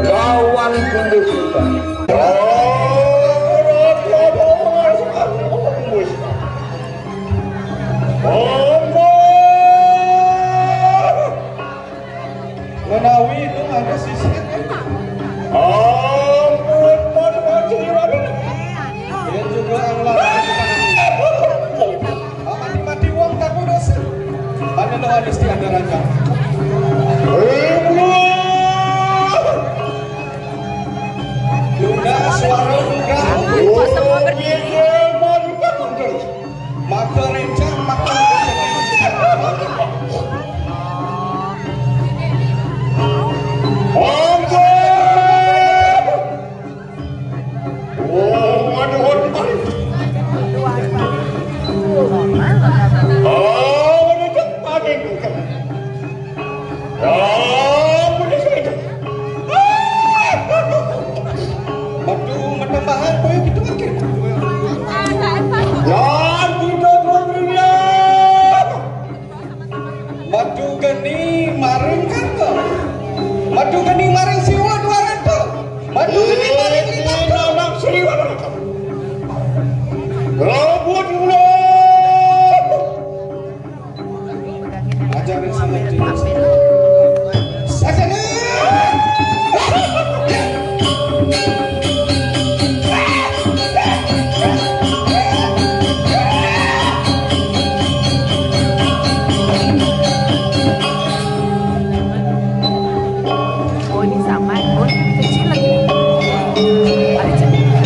Lawan kundi kita. Menawi itu ada sisik. Ampun, pun, pun, sini, pun. Dia juga anglah. Mati-mati wong tak kudus. Ada lo hadis di anda raja. Luna suara luna. Oh, iya, iya, mau juga mundur. Maka rencang, maka rencang. Oh, aduh, aduh, aduh. Oh, aduh, aduh, aduh. Ampun, saya itu. Waduh, matambahan koyo gitu kan, Kir. Lan kita dua miliar. Madu geni maring kanggo. Madu geni maring siwa dua ratus. Madu geni maring lima ratus. Ini anak siwa. Robot ulo. Ajarin sama dia. Saja nih. Oh, ini sama. Oh, ini kecil lagi. Ada cerita.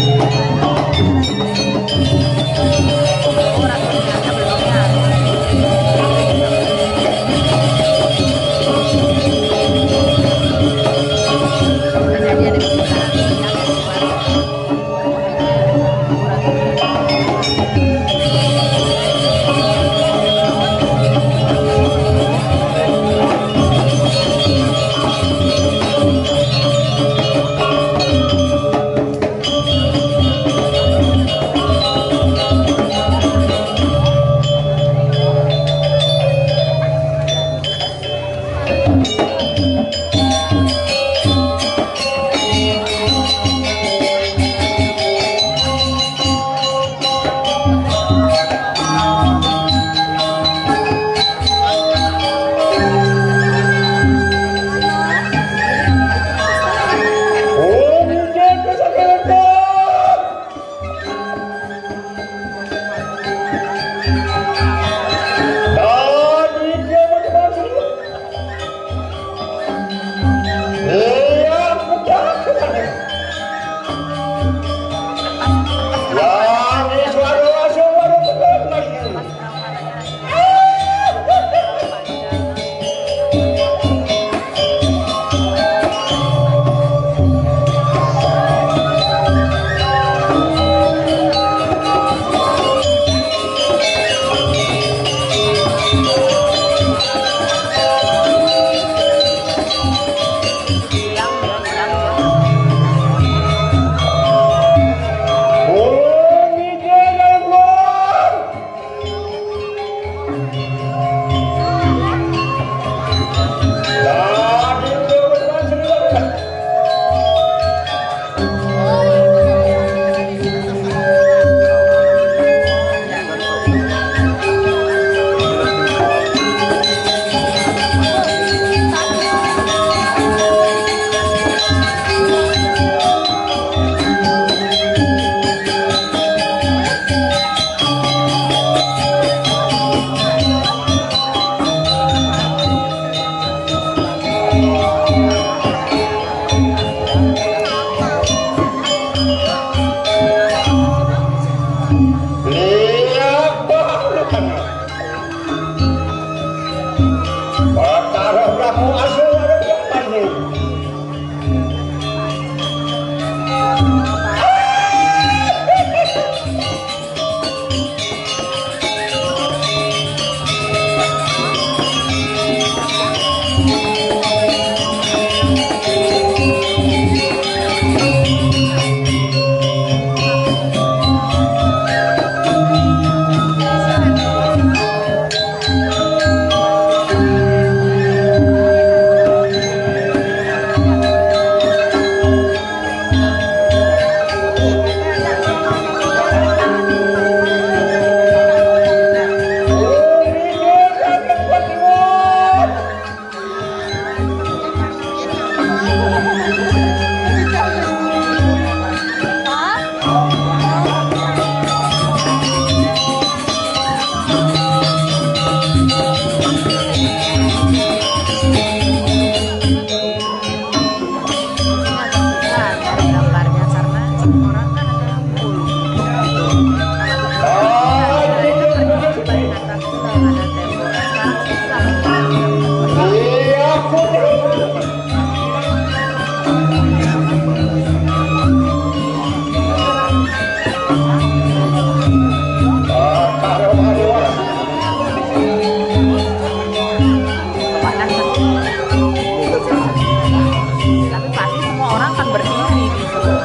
Tapi pasti semua orang akan berdiri gitu.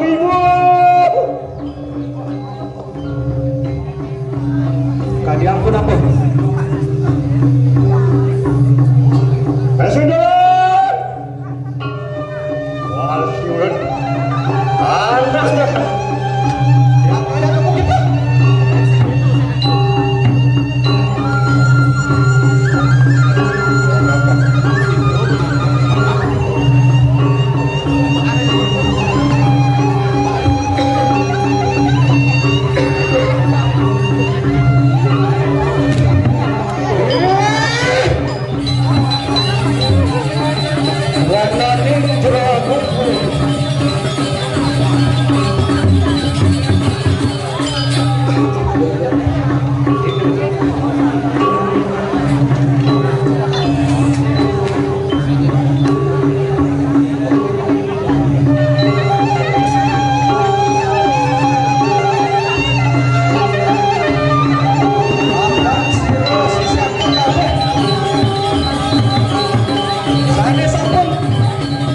Ibu. Kadi ampun apa? Presiden. Wah, siulan. Anaknya. Siapa yang ada mungkin?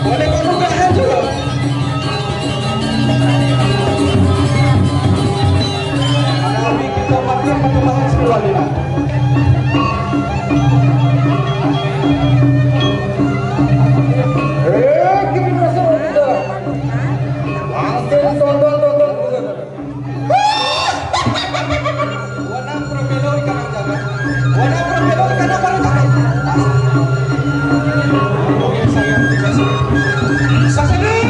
Boleh kau buka juga. Tapi kita makan perkembangan sekali lah. Eh, kita sudah. Langsung tonton, tonton. Wana propelo ikan jaga. Wana propelo ikan apa jaga? Oke, saya tidak suka. Sasaran!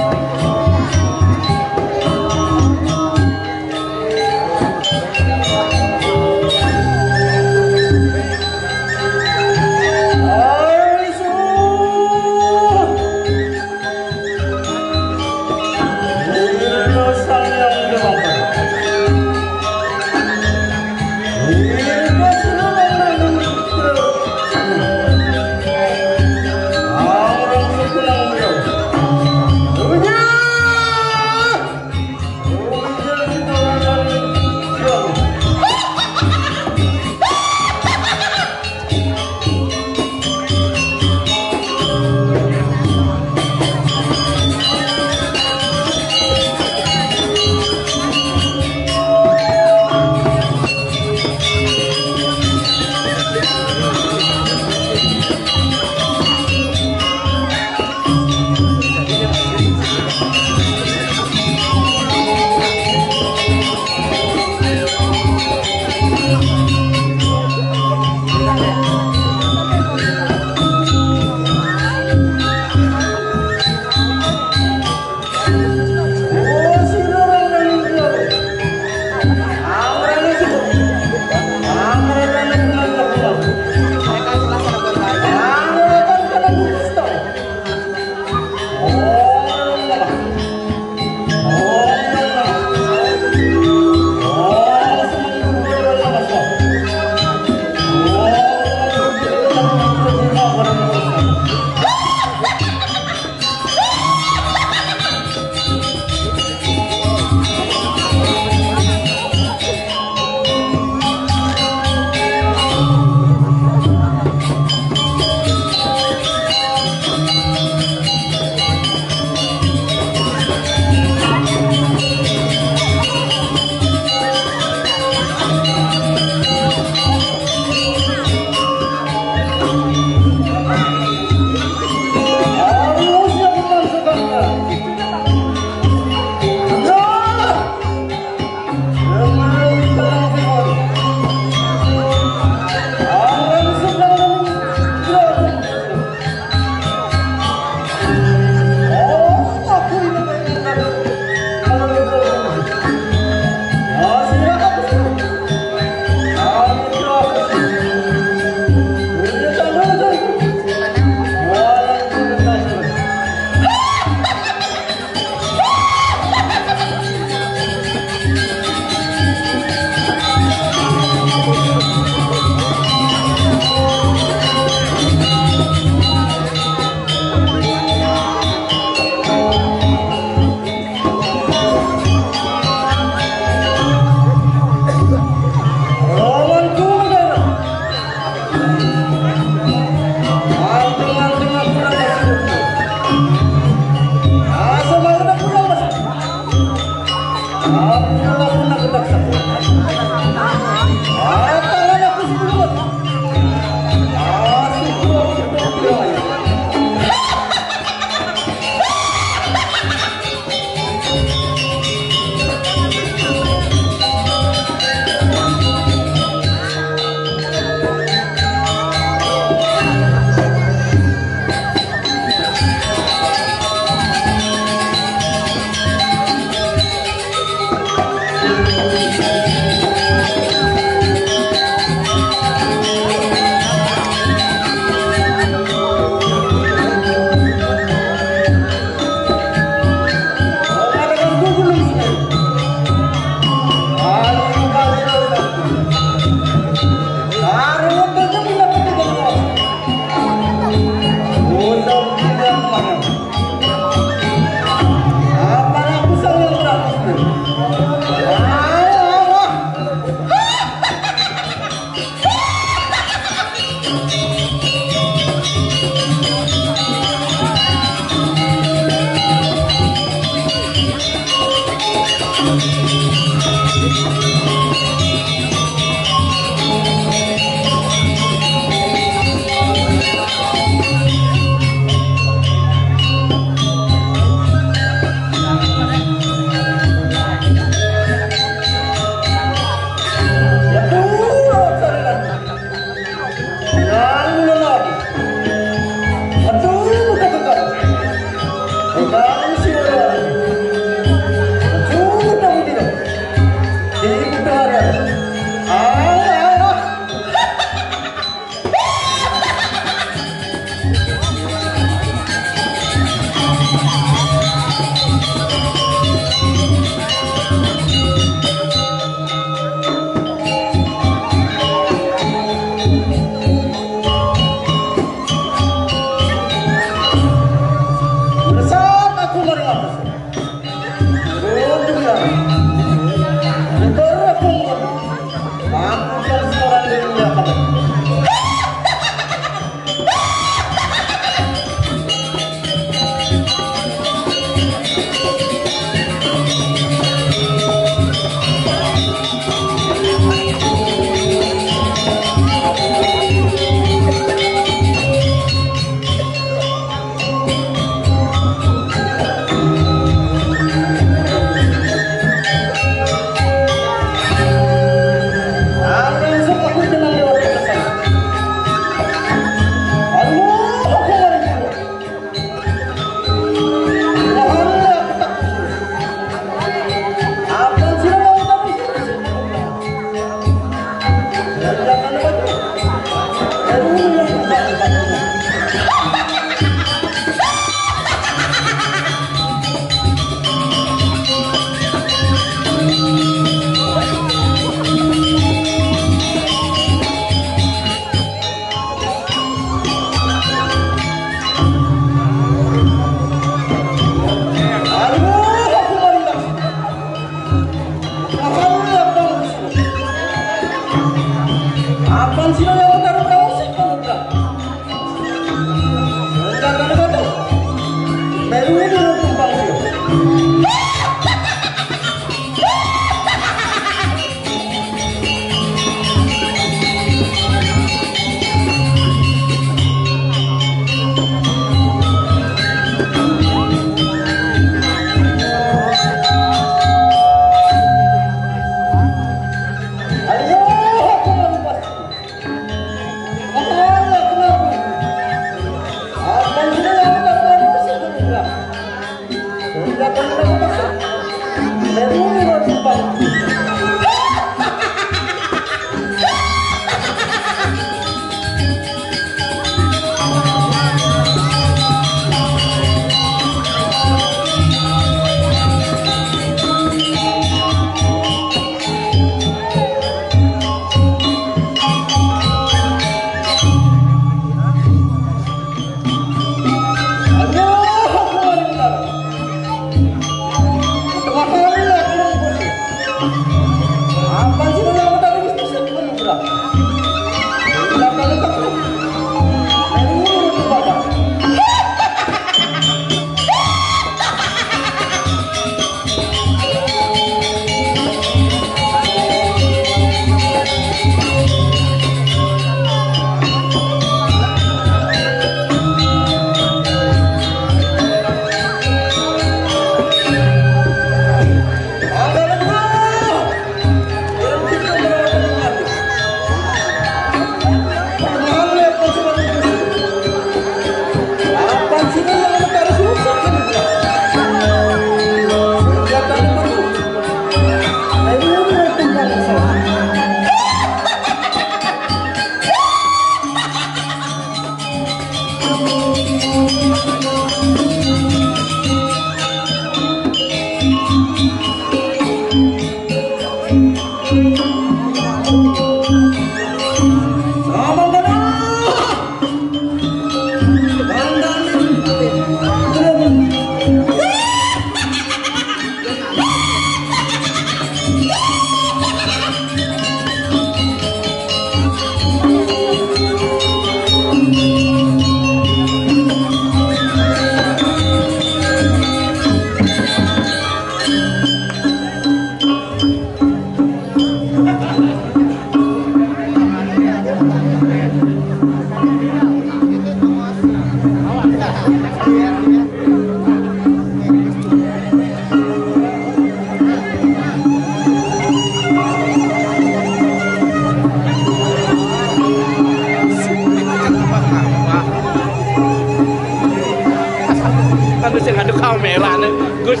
Kan sing adu kamera nih, Gus.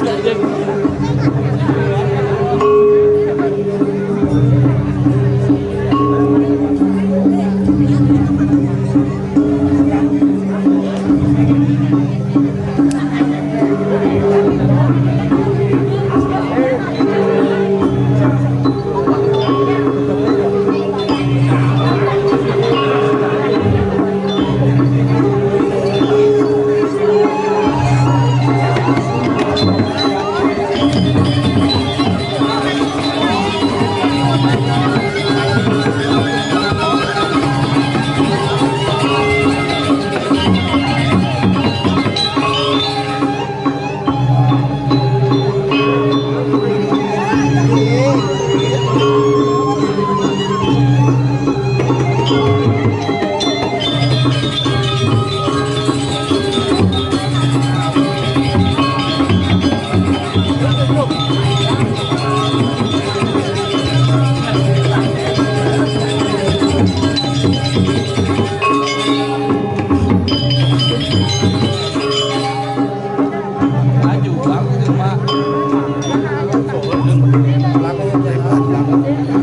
Maju, Bang, cuma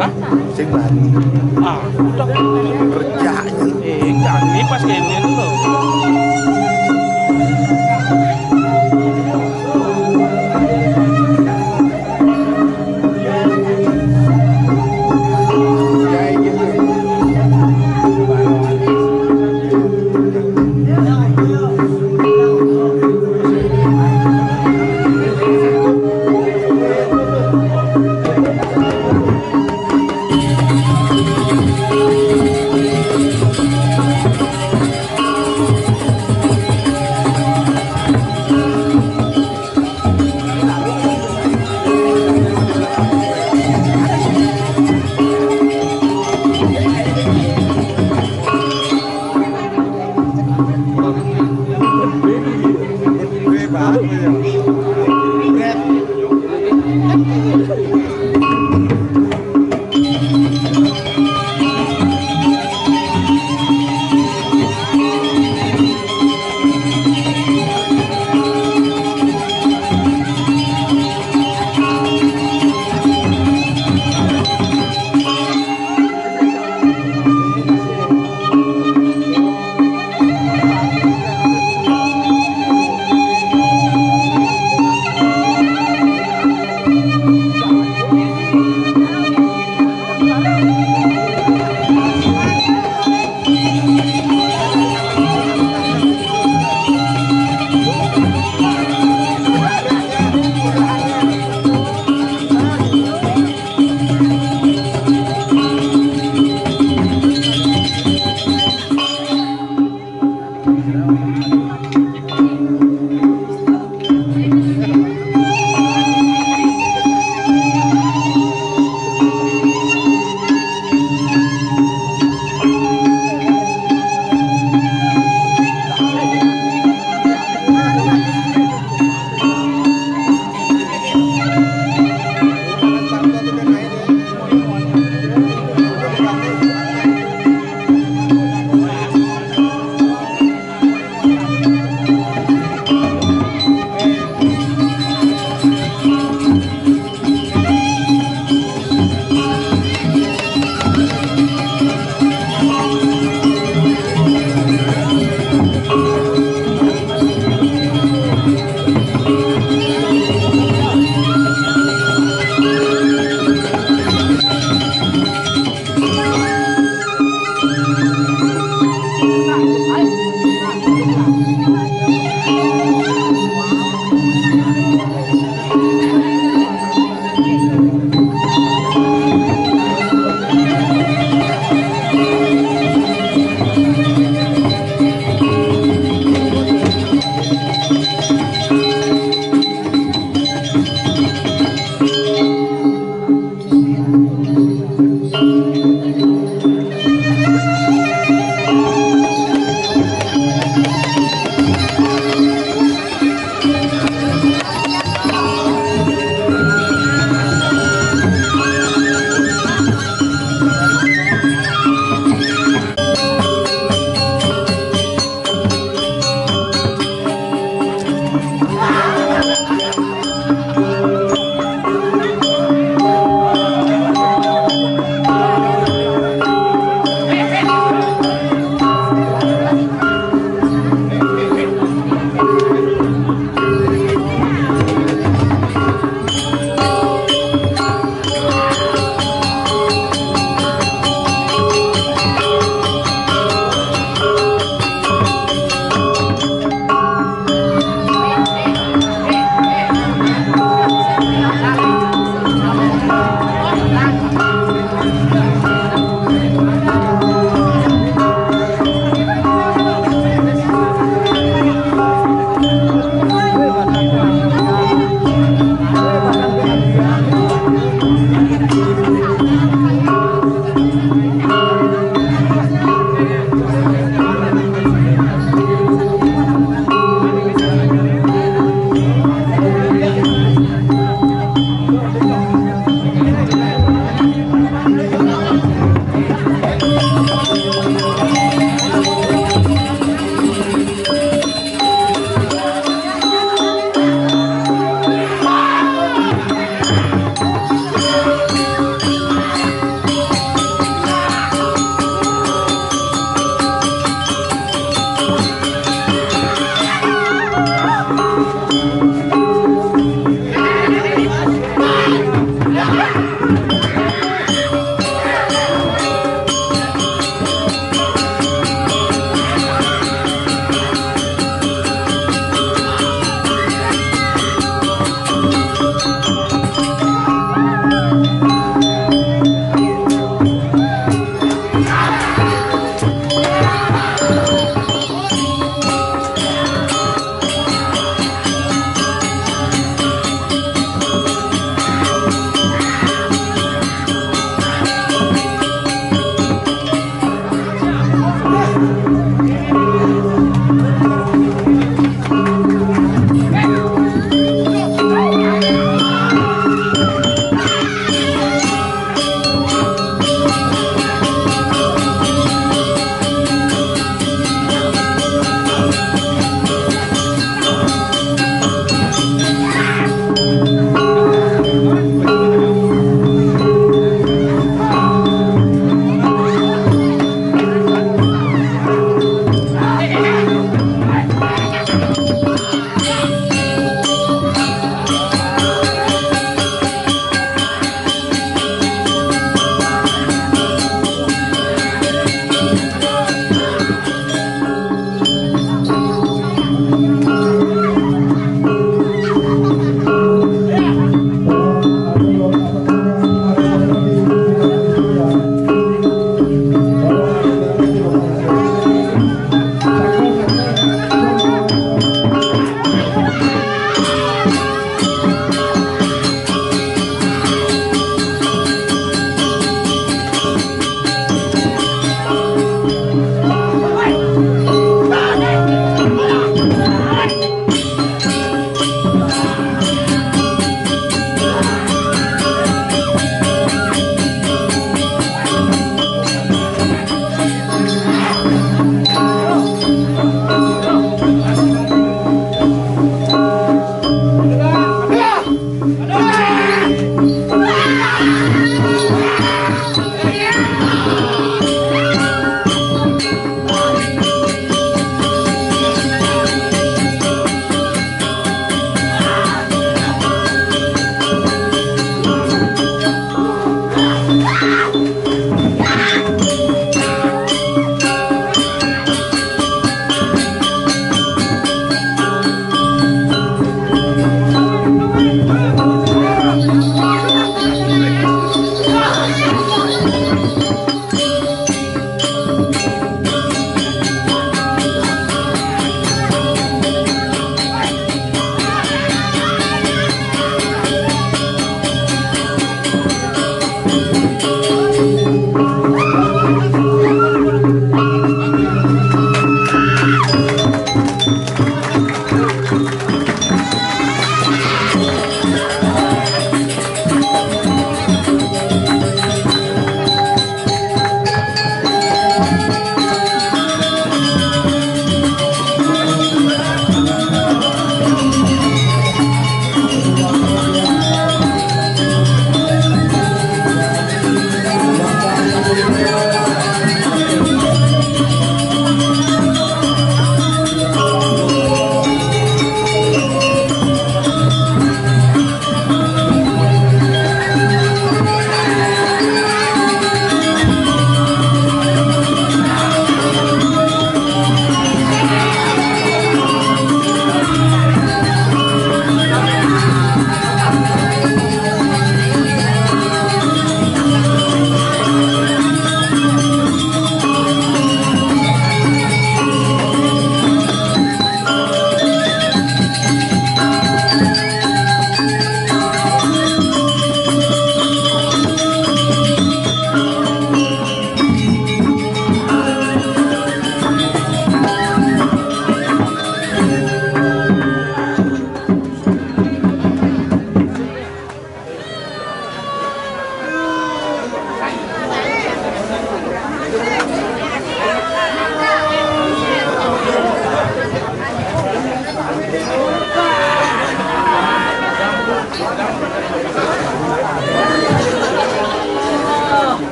Hah? Sing Bali. Ah, udah. Kerjanya. Eh, jangan nih pas kene lho.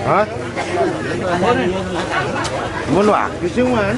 Hah? Mun waktu sih, Man.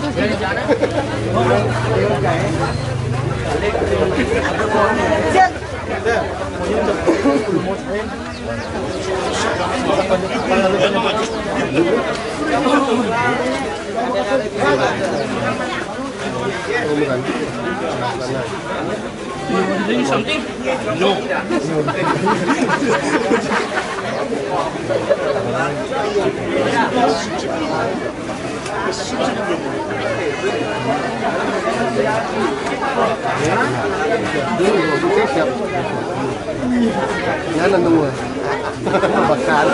Yan ang nungwa. Bakan.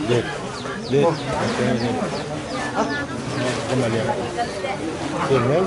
Dek, dek. Kembali. Kembali.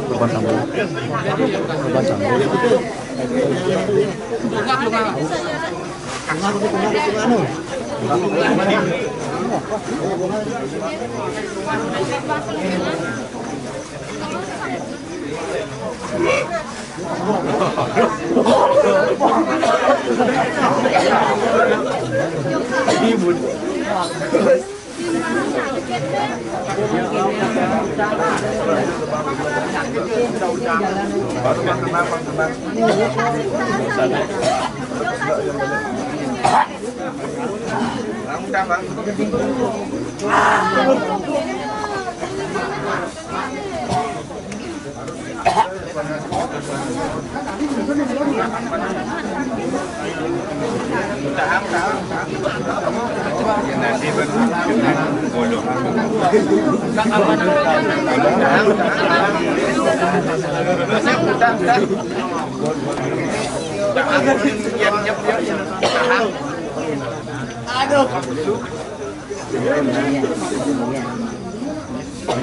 Korban sambung. Korban sambung.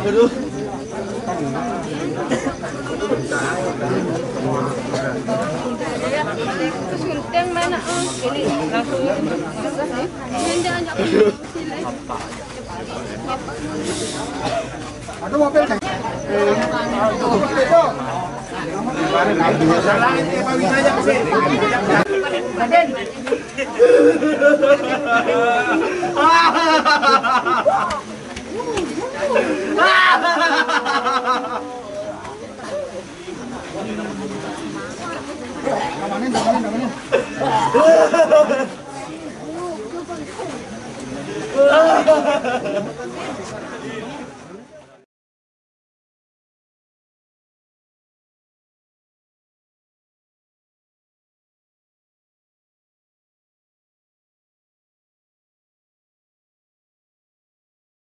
Aduh. Sunting mana, oh, ini langsung. Ini jangan, jangan. Aduh, apa?